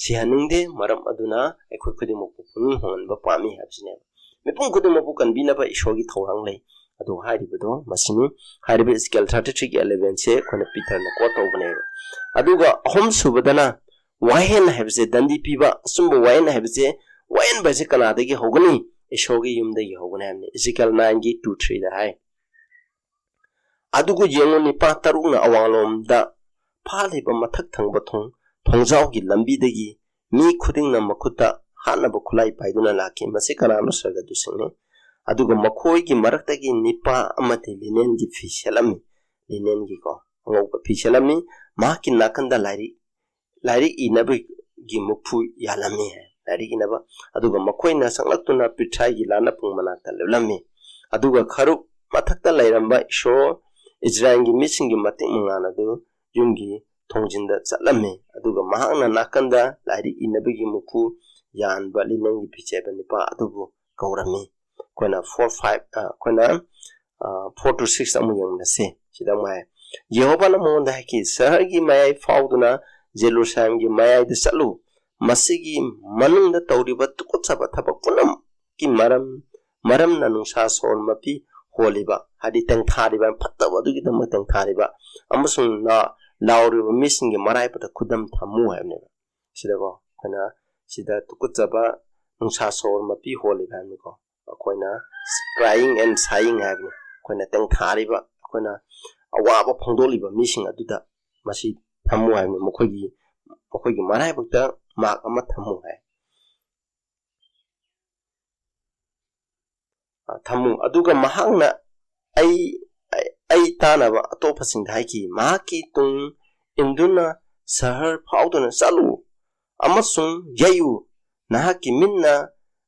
ꯁꯤꯍꯟꯅꯤꯡꯗꯦ, ꯃꯔꯝ ꯑꯗꯨꯅ ꯑꯩꯈꯣꯏ ꯈꯨꯗꯤꯡꯃꯛꯄꯨ ꯄꯨꯛꯅꯤꯡ ꯍꯣꯡꯍꯟꯕ ꯄꯥꯝꯃꯤ ꯍꯥꯏꯕꯁꯤꯅꯦꯕ꯫ ꯃꯤꯄꯨꯝ ꯈꯨꯗꯤꯡꯃꯛꯄꯨ ꯀꯟꯕꯤꯅꯕ ꯏꯁꯣꯔꯒꯤ ꯊꯧꯔꯥꯡ ꯂꯩ꯫ ꯑꯗꯨ ꯍꯥꯏꯔꯤꯕꯗꯣ ꯃꯁꯤꯅꯤ꯫ ꯍꯥꯏꯔꯤꯕ Ezekiel thirty-three-ꯒꯤ eleven-ꯁꯦ ꯑꯩꯈꯣꯏꯅ ꯄꯤꯇꯔꯅ quote ꯇꯧꯕꯅꯦꯕ꯫ ꯑꯗꯨꯒ ꯑꯍꯨꯝ ꯁꯨꯕꯗꯅ ꯋꯥꯌꯦꯟ ꯍꯥꯏꯕꯁꯦ, ꯗꯟꯗꯤ ꯄꯤꯕ, ꯑꯆꯨꯝꯕ ꯋꯥꯌꯦꯟ ꯍꯥꯏꯕꯁꯦ, ꯋꯥꯌꯦꯟꯕ ꯍꯥꯏꯁꯦ ꯀꯅꯥꯗꯒꯤ ꯍꯧꯒꯅꯤ? ꯏꯁꯣꯔꯒꯤ ꯌꯨꯝꯗꯒꯤ ꯍꯧꯒꯅꯤ ꯍꯥꯏꯕꯅꯤ꯫ Ezekiel nine-ꯒꯤ two three-ꯗ ꯍꯥꯏ꯫ ꯑꯗꯨꯒ ꯌꯦꯡꯉꯨ, ꯅꯤꯄꯥ ꯇꯔꯨꯛꯅ ꯑꯋꯥꯡꯂꯣꯝꯗ ꯐꯥꯜꯂꯤꯕ ꯃꯊꯛ ꯊꯪꯕ ꯊꯣꯡ, ꯊꯣꯡꯖꯥꯎꯒꯤ ꯂꯝꯕꯤꯗꯒꯤ ꯃꯤ ꯈꯨꯗꯤꯡꯅ ꯃꯈꯨꯠꯇ ꯍꯥꯠꯅꯕ ꯈꯨꯠꯂꯥꯏ ꯄꯥꯏꯗꯨꯅ ꯂꯥꯛꯈꯤ꯫ ꯃꯁꯤ ꯀꯅꯥꯅꯣ? ꯁꯔꯒꯗꯨꯁꯤꯡꯅꯤ꯫ ꯑꯗꯨꯒ ꯃꯈꯣꯏꯒꯤ ꯃꯔꯛꯇꯒꯤ ꯅꯤꯄꯥ ꯑꯃꯗꯤ ꯂꯤꯅꯦꯟꯒꯤ ꯐꯤ ꯁꯦꯠꯂꯝꯃꯤ꯫ ꯂꯤꯅꯦꯟꯒꯤꯀꯣ, ꯑꯉꯧꯕ ꯐꯤ ꯁꯦꯠꯂꯝꯃꯤ꯫ ꯃꯍꯥꯛꯀꯤ ꯅꯥꯀꯟꯗ ꯂꯥꯏꯔꯤꯛ, ꯂꯥꯏꯔꯤꯛ ꯏꯅꯕꯒꯤ ꯃꯨꯛꯐꯨ ꯌꯥꯜꯂꯝꯃꯤ ꯍꯥꯏ, ꯂꯥꯏꯔꯤꯛ ꯏꯅꯕ꯫ ꯑꯗꯨꯒ ꯃꯈꯣꯏꯅ ꯁꯪꯂꯛꯇꯨꯅ ꯄꯤꯊ꯭ꯔꯥꯏꯒꯤ ꯂꯥꯟꯅꯄꯨꯡ ꯃꯅꯥꯛꯇ ꯂꯦꯞꯂꯝꯃꯤ꯫ ꯑꯗꯨꯒ ꯈꯔꯨꯛ ꯃꯊꯛꯇ ꯂꯩꯔꯝꯕ ꯏꯁꯣꯔ ꯏꯖꯔꯥꯏꯜꯒꯤ ꯃꯤꯁꯤꯡꯒꯤ ꯃꯇꯤꯛ ꯃꯉꯥꯜ ꯑꯗꯨ ꯌꯨꯝꯒꯤ ꯊꯣꯡꯖꯤꯟꯗ ꯆꯠꯂꯝꯃꯤ꯫ ꯑꯗꯨꯒ ꯃꯍꯥꯛꯅ ꯅꯥꯀꯟꯗ ꯂꯥꯏꯔꯤꯛ ꯏꯅꯕꯒꯤ ꯃꯨꯛꯐꯨ ꯌꯥꯟꯕ ꯂꯤꯅꯦꯟꯒꯤ ꯐꯤꯖꯦꯕ ꯅꯤꯄꯥ ꯑꯗꯨꯕꯨ ꯀꯧꯔꯝꯃꯤ꯫ ꯑꯩꯈꯣꯏꯅ four five, ꯑ, ꯑꯩꯈꯣꯏꯅ, ꯑ, four to six ꯑꯃꯨꯛ ꯌꯦꯡꯃꯤꯟꯅꯁꯤ꯫ ꯁꯤꯗ ꯑꯃꯨꯛ ꯍꯥꯏ, ꯌꯦꯍꯣꯕꯥꯅ ꯃꯉꯣꯟꯗ ꯍꯥꯏꯈꯤ, "ꯁꯍꯔꯒꯤ ꯃꯌꯥꯏ ꯐꯥꯎꯗꯨꯅ ꯖꯦꯔꯨꯁꯥꯂꯦꯝꯒꯤ ꯃꯌꯥꯏꯗ ꯆꯠꯂꯨ꯫ ꯃꯁꯤꯒꯤ ꯃꯅꯨꯡꯗ ꯇꯧꯔꯤꯕ ꯇꯨꯀꯠꯆꯕ ꯊꯕꯛ ꯄꯨꯝꯅꯃꯛꯀꯤ ꯃꯔꯝ, ꯃꯔꯝꯅ ꯅꯨꯡꯁꯥ ꯁꯣꯔ ꯃꯄꯤ ꯍꯣꯜꯂꯤꯕ", ꯍꯥꯏꯗꯤ ꯇꯦꯡꯊꯥꯔꯤꯕ, ꯐꯠꯇꯕ ꯑꯗꯨꯒꯤꯗꯃꯛ ꯇꯦꯡꯊꯥꯔꯤꯕ, ꯑꯃꯁꯨꯡ ꯂꯥ-, ꯂꯥꯎꯔꯤꯕ ꯃꯤꯁꯤꯡꯒꯤ ꯃꯔꯥꯏꯕꯛꯇ ꯈꯨꯗꯝ ꯊꯝꯃꯨ ꯍꯥꯏꯕꯅꯦꯕ꯫ ꯁꯤꯗꯀꯣ ꯑꯩꯈꯣꯏꯅ ꯁꯤꯗ ꯇꯨꯀꯠꯆꯕ, ꯅꯨꯡꯁꯥ ꯁꯣꯔ ꯃꯄꯤ ꯍꯣꯜꯂꯤꯕ ꯍꯥꯏꯕꯅꯤꯀꯣ꯫ ꯑꯩꯈꯣꯏꯅ crying and sighing ꯍꯥꯏꯕꯅꯤ꯫ ꯑꯩꯈꯣꯏꯅ ꯇꯦꯡꯊꯥꯔꯤꯕ, ꯑꯩꯈꯣꯏꯅ ꯑꯋꯥꯕ ꯐꯣꯡꯗꯣꯛꯂꯤꯕ ꯃꯤꯁꯤꯡ ꯑꯗꯨꯗ ꯃꯁꯤ ꯊꯝꯃꯨ ꯍꯥꯏꯕꯅꯤ꯫ ꯃꯈꯣꯏꯒꯤ ꯃꯈꯣꯏꯒꯤ ꯃꯔꯥꯏꯕꯛꯇ ꯃꯥꯔꯛ ꯑꯃ ꯊꯝꯃꯨ ꯍꯥꯏ꯫ ꯊꯝꯃꯨ꯫ ꯑꯗꯨꯒ ꯃꯍꯥꯛꯅ ꯑꯩ ꯑꯩ ꯇꯥꯅꯕ ꯑꯇꯣꯞꯄꯁꯤꯡꯗ ꯍꯥꯏꯈꯤ, ꯃꯍꯥꯛꯀꯤ ꯇꯨꯡ ꯏꯟꯗꯨꯅ ꯁꯍꯔ ꯐꯥꯎꯗꯨꯅ ꯆꯠꯂꯨ ꯑꯃꯁꯨꯡ ꯌꯩꯌꯨ꯫ ꯅꯍꯥꯛꯀꯤ ꯃꯤꯠꯅ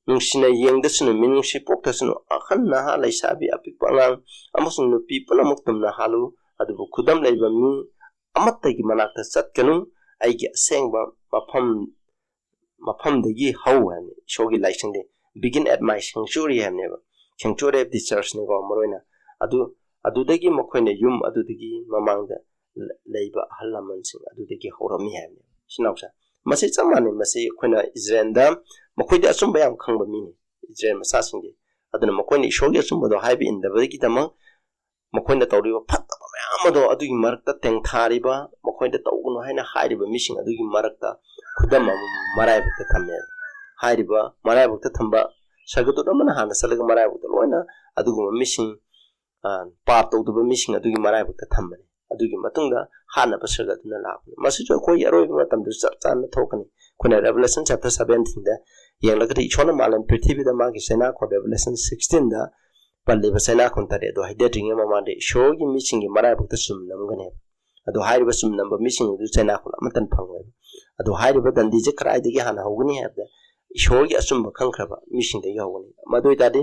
ꯅꯨꯡꯁꯤꯅ ꯌꯦꯡꯗꯁꯅꯨ, ꯃꯤꯅꯨꯡꯁꯤ ꯄꯣꯛꯇꯁꯅꯨ, ꯑꯍꯟ, ꯅꯍꯥ, ꯂꯩꯁꯥꯕꯤ, ꯑꯄꯤꯛꯄ, ꯑꯉꯥꯡ ꯑꯃꯁꯨꯡ ꯅꯨꯄꯤ ꯄꯨꯝꯅꯃꯛ ꯇꯨꯝꯅ ꯍꯥꯜꯂꯨ, ꯑꯗꯨꯕꯨ ꯈꯨꯗꯝ ꯂꯩꯕ ꯃꯤ ꯑꯃꯠꯇꯒꯤ ꯃꯅꯥꯛꯇ ꯆꯠꯀꯅꯨ꯫ ꯑꯩꯒꯤ ꯑꯁꯦꯡꯕ ꯃꯐꯝ ꯃꯐꯝꯗꯒꯤ ꯍꯧ ꯍꯥꯏꯕꯅꯤ꯫ ꯏꯁꯣꯔꯒꯤ ꯂꯥꯏꯁꯪꯗꯤ, "Begin at my sanctuary" ꯍꯥꯏꯕꯅꯦꯕ꯫ Sanctuary of the church ꯅꯤꯀꯣ, ꯃꯔꯨ ꯑꯣꯏꯅ꯫ ꯑꯗꯨ ꯑꯗꯨꯗꯒꯤ ꯃꯈꯣꯏꯅ ꯌꯨꯝ ꯑꯗꯨꯗꯒꯤ ꯃꯃꯥꯡꯗ ꯂꯩꯕ ꯑꯍꯜ ꯂꯃꯟꯁꯤꯡ ꯑꯗꯨꯗꯒꯤ ꯍꯧꯔꯝꯃꯤ ꯍꯥꯏꯕꯅꯤ꯫ ꯏꯆꯤꯟꯅꯥꯎꯁꯦ, ꯃꯁꯤ ꯆꯞ ꯃꯥꯟꯅꯩ꯫ ꯃꯁꯤ ꯑꯩꯈꯣꯏꯅ ꯏꯖꯔꯦꯜꯗ, ꯃꯈꯣꯏꯗꯤ ꯑꯆꯨꯝꯕ ꯌꯥꯝ ꯈꯪꯕ ꯃꯤꯅꯤ, ꯏꯖꯔꯦꯜ ꯃꯆꯥꯁꯤꯡꯗꯤ꯫ ꯑꯗꯨꯅ ꯃꯈꯣꯏꯅ ꯏꯁꯣꯔꯒꯤ ꯑꯆꯨꯝꯕꯗꯣ ꯍꯥꯏꯕ ꯏꯟꯗꯕꯗꯒꯤꯗꯃꯛ ꯃꯈꯣꯏꯅ ꯇꯧꯔꯤꯕ ꯐꯠꯇꯕ ꯃꯌꯥꯝ ꯑꯗꯣ, ꯑꯗꯨꯒꯤ ꯃꯔꯛꯇ ꯇꯦꯡꯊꯥꯔꯤꯕ, ꯃꯈꯣꯏꯗ ꯇꯧꯒꯅꯨ ꯍꯥꯏꯅ ꯍꯥꯏꯔꯤꯕ ꯃꯤꯁꯤꯡ ꯑꯗꯨꯒꯤ ꯃꯔꯛꯇ ꯈꯨꯗꯝ ꯑꯃ ꯃꯔꯥꯏꯕꯛꯇ ꯊꯝꯃꯦ꯫ ꯍꯥꯏꯔꯤꯕ ꯃꯔꯥꯏꯕꯛꯇ ꯊꯝꯕ ꯁꯔꯒꯗꯨꯠ ꯑꯃꯅ ꯍꯥꯟꯅ ꯆꯠꯂꯒ ꯃꯔꯥꯏꯕꯛꯇ ꯂꯣꯏꯅ ꯑꯗꯨꯒꯨꯝꯕ ꯃꯤꯁꯤꯡ, ꯑ, ꯄꯥꯞ ꯇꯧꯗꯕ ꯃꯤꯁꯤꯡ ꯑꯗꯨꯒꯤ ꯃꯔꯥꯏꯕꯛꯇ ꯊꯝꯕꯅꯤ꯫ ꯑꯗꯨꯒꯤ ꯃꯇꯨꯡꯗ ꯍꯥꯠꯅꯕ ꯁꯔꯒꯗꯨꯠꯅ ꯂꯥꯛꯄꯅꯤ꯫ ꯃꯁꯤꯁꯨ ꯑꯩꯈꯣꯏꯒꯤ ꯑꯔꯣꯏꯕ ꯃꯇꯝꯗ ꯆꯞ ꯆꯥꯅ ꯊꯣꯛꯀꯅꯤ꯫ ꯑꯩꯈꯣꯏꯅ Revelation chapter seventeen ꯗ ꯌꯦꯡꯂꯒꯗꯤ, ꯏꯁꯣꯔꯅ ꯃꯥꯂꯦꯝ ꯄ꯭ꯔꯤꯊꯤꯕꯤꯗ ꯃꯥꯒꯤ ꯆꯩꯅꯥꯈꯣꯟ, Revelation sixteen ꯗ ꯄꯜꯂꯤꯕ ꯆꯩꯅꯥꯈꯣꯟ ꯇꯔꯦꯠ ꯑꯗꯨ ꯍꯥꯏꯗꯗ꯭ꯔꯤꯉꯩ ꯃꯃꯥꯡꯗ ꯏꯁꯣꯔꯒꯤ ꯃꯤꯁꯤꯡꯒꯤ ꯃꯔꯥꯏꯕꯛꯇ ꯆꯨꯝ ꯅꯝꯒꯅꯦꯕ꯫ ꯑꯗꯨ ꯍꯥꯏꯔꯤꯕ ꯆꯨꯝ ꯅꯝꯕ ꯃꯤꯁꯤꯡ ꯑꯗꯨ ꯆꯩꯅꯥꯈꯣꯟ ꯑꯃꯠꯇ ꯐꯪꯉꯣꯏꯕ꯫ ꯑꯗꯨ ꯍꯥꯏꯔꯤꯕ ꯗꯟꯗꯤꯁꯦ ꯀꯗꯥꯏꯗꯒꯤ ꯍꯥꯟꯅ ꯍꯧꯒꯅꯤ ꯍꯥꯏꯕꯗ, ꯏꯁꯣꯔꯒꯤ ꯑꯆꯨꯝꯕ ꯈꯪꯈ꯭ꯔꯕ ꯃꯤꯁꯤꯡꯗꯒꯤ ꯍꯧꯒꯅꯤ꯫ ꯃꯗꯨ ꯑꯣꯏꯇꯥꯔꯗꯤ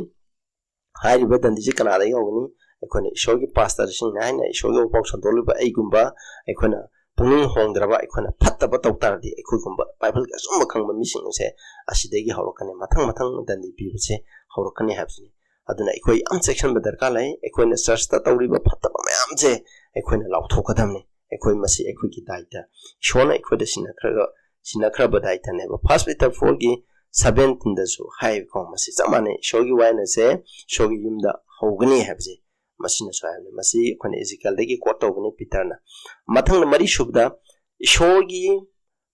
ꯍꯥꯏꯔꯤꯕ ꯗꯟꯗꯤꯁꯦ ꯀꯅꯥꯗꯒꯤ ꯍꯧꯒꯅꯤ? ꯑꯩꯈꯣꯏꯅ ꯏꯁꯣꯔꯒꯤ ꯄꯥꯁꯇꯔꯁꯤꯡꯅ ꯍꯥꯏꯅ ꯏꯁꯣꯔꯒꯤ ꯋꯥꯄꯥꯎ ꯁꯟꯗꯣꯛꯂꯤꯕ ꯑꯩꯒꯨꯝꯕ, ꯑꯩꯈꯣꯏꯅ ꯄꯨꯛꯅꯤꯡ ꯍꯣꯡꯗ꯭ꯔꯕ, ꯑꯩꯈꯣꯏꯅ ꯐꯠꯇꯕ ꯇꯧ ꯇꯥꯔꯗꯤ, ꯑꯩꯈꯣꯏꯒꯨꯝꯕ ꯕꯥꯏꯕꯜꯒꯤ ꯑꯆꯨꯝꯕ ꯈꯪꯕ ꯃꯤꯁꯤꯡ ꯑꯁꯦ ꯑꯁꯤꯗꯒꯤ ꯍꯧꯔꯛꯀꯅꯤ, ꯃꯊꯪ ꯃꯊꯪ ꯗꯟꯗꯤ ꯄꯤꯕꯁꯦ ꯍꯧꯔꯛꯀꯅꯤ ꯍꯥꯏꯕꯁꯤꯅꯤ꯫ ꯑꯗꯨꯅ ꯑꯩꯈꯣꯏ ꯌꯥꯝ ꯆꯦꯛꯁꯤꯟꯕ ꯗꯔꯀꯥꯔ ꯂꯩ꯫ ꯑꯩꯈꯣꯏꯅ ꯆꯔꯆꯇ ꯇꯧꯔꯤꯕ ꯐꯠꯇꯕ ꯃꯌꯥꯝꯁꯦ ꯑꯩꯈꯣꯏꯅ ꯂꯥꯎꯊꯣꯛꯀꯗꯕꯅꯤ꯫ ꯑꯩꯈꯣꯏ ꯃꯁꯤ ꯑꯩꯈꯣꯏꯒꯤ ꯗꯥꯏꯇ, ꯏꯁꯣꯔꯅ ꯑꯩꯈꯣꯏꯗ ꯁꯤꯟꯅꯈ꯭ꯔꯒ, ꯁꯤꯟꯅꯈ꯭ꯔꯕ ꯗꯥꯏꯇꯅꯦꯕ꯫ First Peter four ꯒꯤ seventeen ꯗꯁꯨ ꯍꯥꯏꯌꯦꯕꯀꯣ꯫ ꯃꯁꯤ ꯆꯞ ꯃꯥꯟꯅꯩ, ꯏꯁꯣꯔꯒꯤ ꯋꯥꯌꯦꯜꯁꯦ ꯏꯁꯣꯔꯒꯤ ꯌꯨꯝꯗ ꯍꯧꯒꯅꯤ ꯍꯥꯏꯕꯁꯦ ꯃꯁꯤꯅꯁꯨ ꯍꯥꯏꯕꯅꯤ꯫ ꯃꯁꯤ ꯑꯩꯈꯣꯏꯅ ꯏꯖꯤꯀꯦꯜꯗꯒꯤ quote ꯇꯧꯕꯅꯤ ꯄꯤꯇꯔꯅ꯫ ꯃꯊꯪꯗ ꯃꯔꯤ ꯁꯨꯕꯗ, ꯏꯁꯣꯔꯒꯤ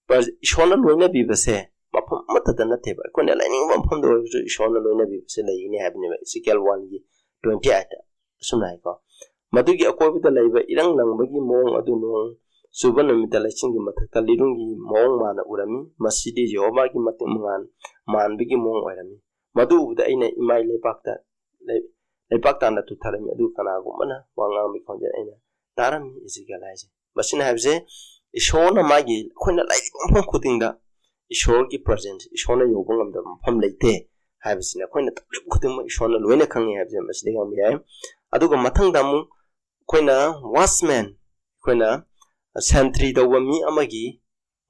ꯄ꯭ꯔ-, ꯏꯁꯣꯔꯅ ꯂꯣꯏꯅꯕꯤꯕꯁꯦ ꯃꯐꯝ ꯑꯃꯠꯇꯗ ꯅꯠꯇꯦꯕ꯫ ꯑꯩꯈꯣꯏꯅ ꯂꯩꯅꯤꯡꯕ ꯃꯐꯝꯗ ꯑꯣꯏꯔꯒꯁꯨ ꯏꯁꯣꯔꯅ ꯂꯣꯏꯅꯕꯤꯕꯁꯦ ꯂꯩꯒꯅꯤ ꯍꯥꯏꯕꯅꯦꯕ꯫ ꯏꯖꯤꯀꯦꯜ one ꯒꯤ twenty eight ꯇ ꯑꯁꯨꯝꯅ ꯍꯥꯏꯀꯣ, ꯃꯗꯨꯒꯤ ꯑꯀꯣꯏꯕꯗ ꯂꯩꯕ ꯏꯔꯪ ꯂꯪꯕꯒꯤ ꯃꯑꯣꯡ ꯑꯗꯨ ꯅꯣꯡ ꯆꯨꯕ ꯅꯨꯃꯤꯠꯇ ꯂꯩꯆꯤꯟꯒꯤ ꯃꯊꯛꯇ ꯂꯤꯔꯨꯡꯒꯤ ꯃꯑꯣꯡ ꯃꯥꯅ ꯎꯔꯝꯃꯤ꯫ ꯃꯁꯤꯗꯤ ꯌꯦꯍꯣꯚꯥꯒꯤ ꯃꯇꯤꯛ ꯃꯉꯥꯜ ꯃꯥꯟꯕꯒꯤ ꯃꯑꯣꯡ ꯑꯣꯏꯔꯝꯃꯤ꯫ ꯃꯗꯨ ꯎꯕꯗ ꯑꯩꯅ ꯏꯃꯥꯏ ꯂꯩꯄꯥꯛꯇ ꯂꯩ-, ꯂꯩꯄꯥꯛ ꯇꯥꯅ ꯇꯨꯊꯔꯝꯃꯤ꯫ ꯑꯗꯨ ꯀꯅꯥꯒꯨꯝꯕꯅ ꯋꯥ ꯉꯥꯡꯕꯒꯤ ꯈꯣꯟꯖꯦꯜ ꯑꯩꯅ ꯇꯥꯔꯝꯃꯤ꯫ ꯏꯖꯤꯀꯦꯜ ꯍꯥꯏꯁꯦ꯫ ꯃꯁꯤꯅ ꯍꯥꯏꯕꯁꯦ, ꯏꯁꯣꯔꯅ ꯃꯥꯒꯤ, ꯑꯩꯈꯣꯏꯅ ꯂꯩꯔꯤꯕ ꯃꯐꯝ ꯈꯨꯗꯤꯡꯗ ꯏꯁꯣꯔꯒꯤ ꯄ꯭ꯔꯖꯦꯟꯁ, ꯏꯁꯣꯔꯅ ꯌꯧꯕ ꯉꯝꯗꯕ ꯃꯐꯝ ꯂꯩꯇꯦ ꯍꯥꯏꯕꯁꯤꯅ ꯑꯩꯈꯣꯏꯅ ꯇꯧꯔꯤꯕ ꯈꯨꯗꯤꯡꯃꯛ ꯏꯁꯣꯔꯅ ꯂꯣꯏꯅ ꯈꯪꯉꯤ ꯍꯥꯏꯕꯁꯦ ꯃꯁꯤꯗ ꯈꯪꯕ ꯌꯥꯏ꯫ ꯑꯗꯨꯒ ꯃꯊꯪꯗ ꯑꯃꯨꯛ ꯑꯩꯈꯣꯏꯅ ꯋꯥꯆꯃꯦꯟ, ꯑꯩꯈꯣꯏꯅ ꯁꯦꯟꯇ꯭ꯔꯤ ꯇꯧꯕ ꯃꯤ ꯑꯃꯒꯤ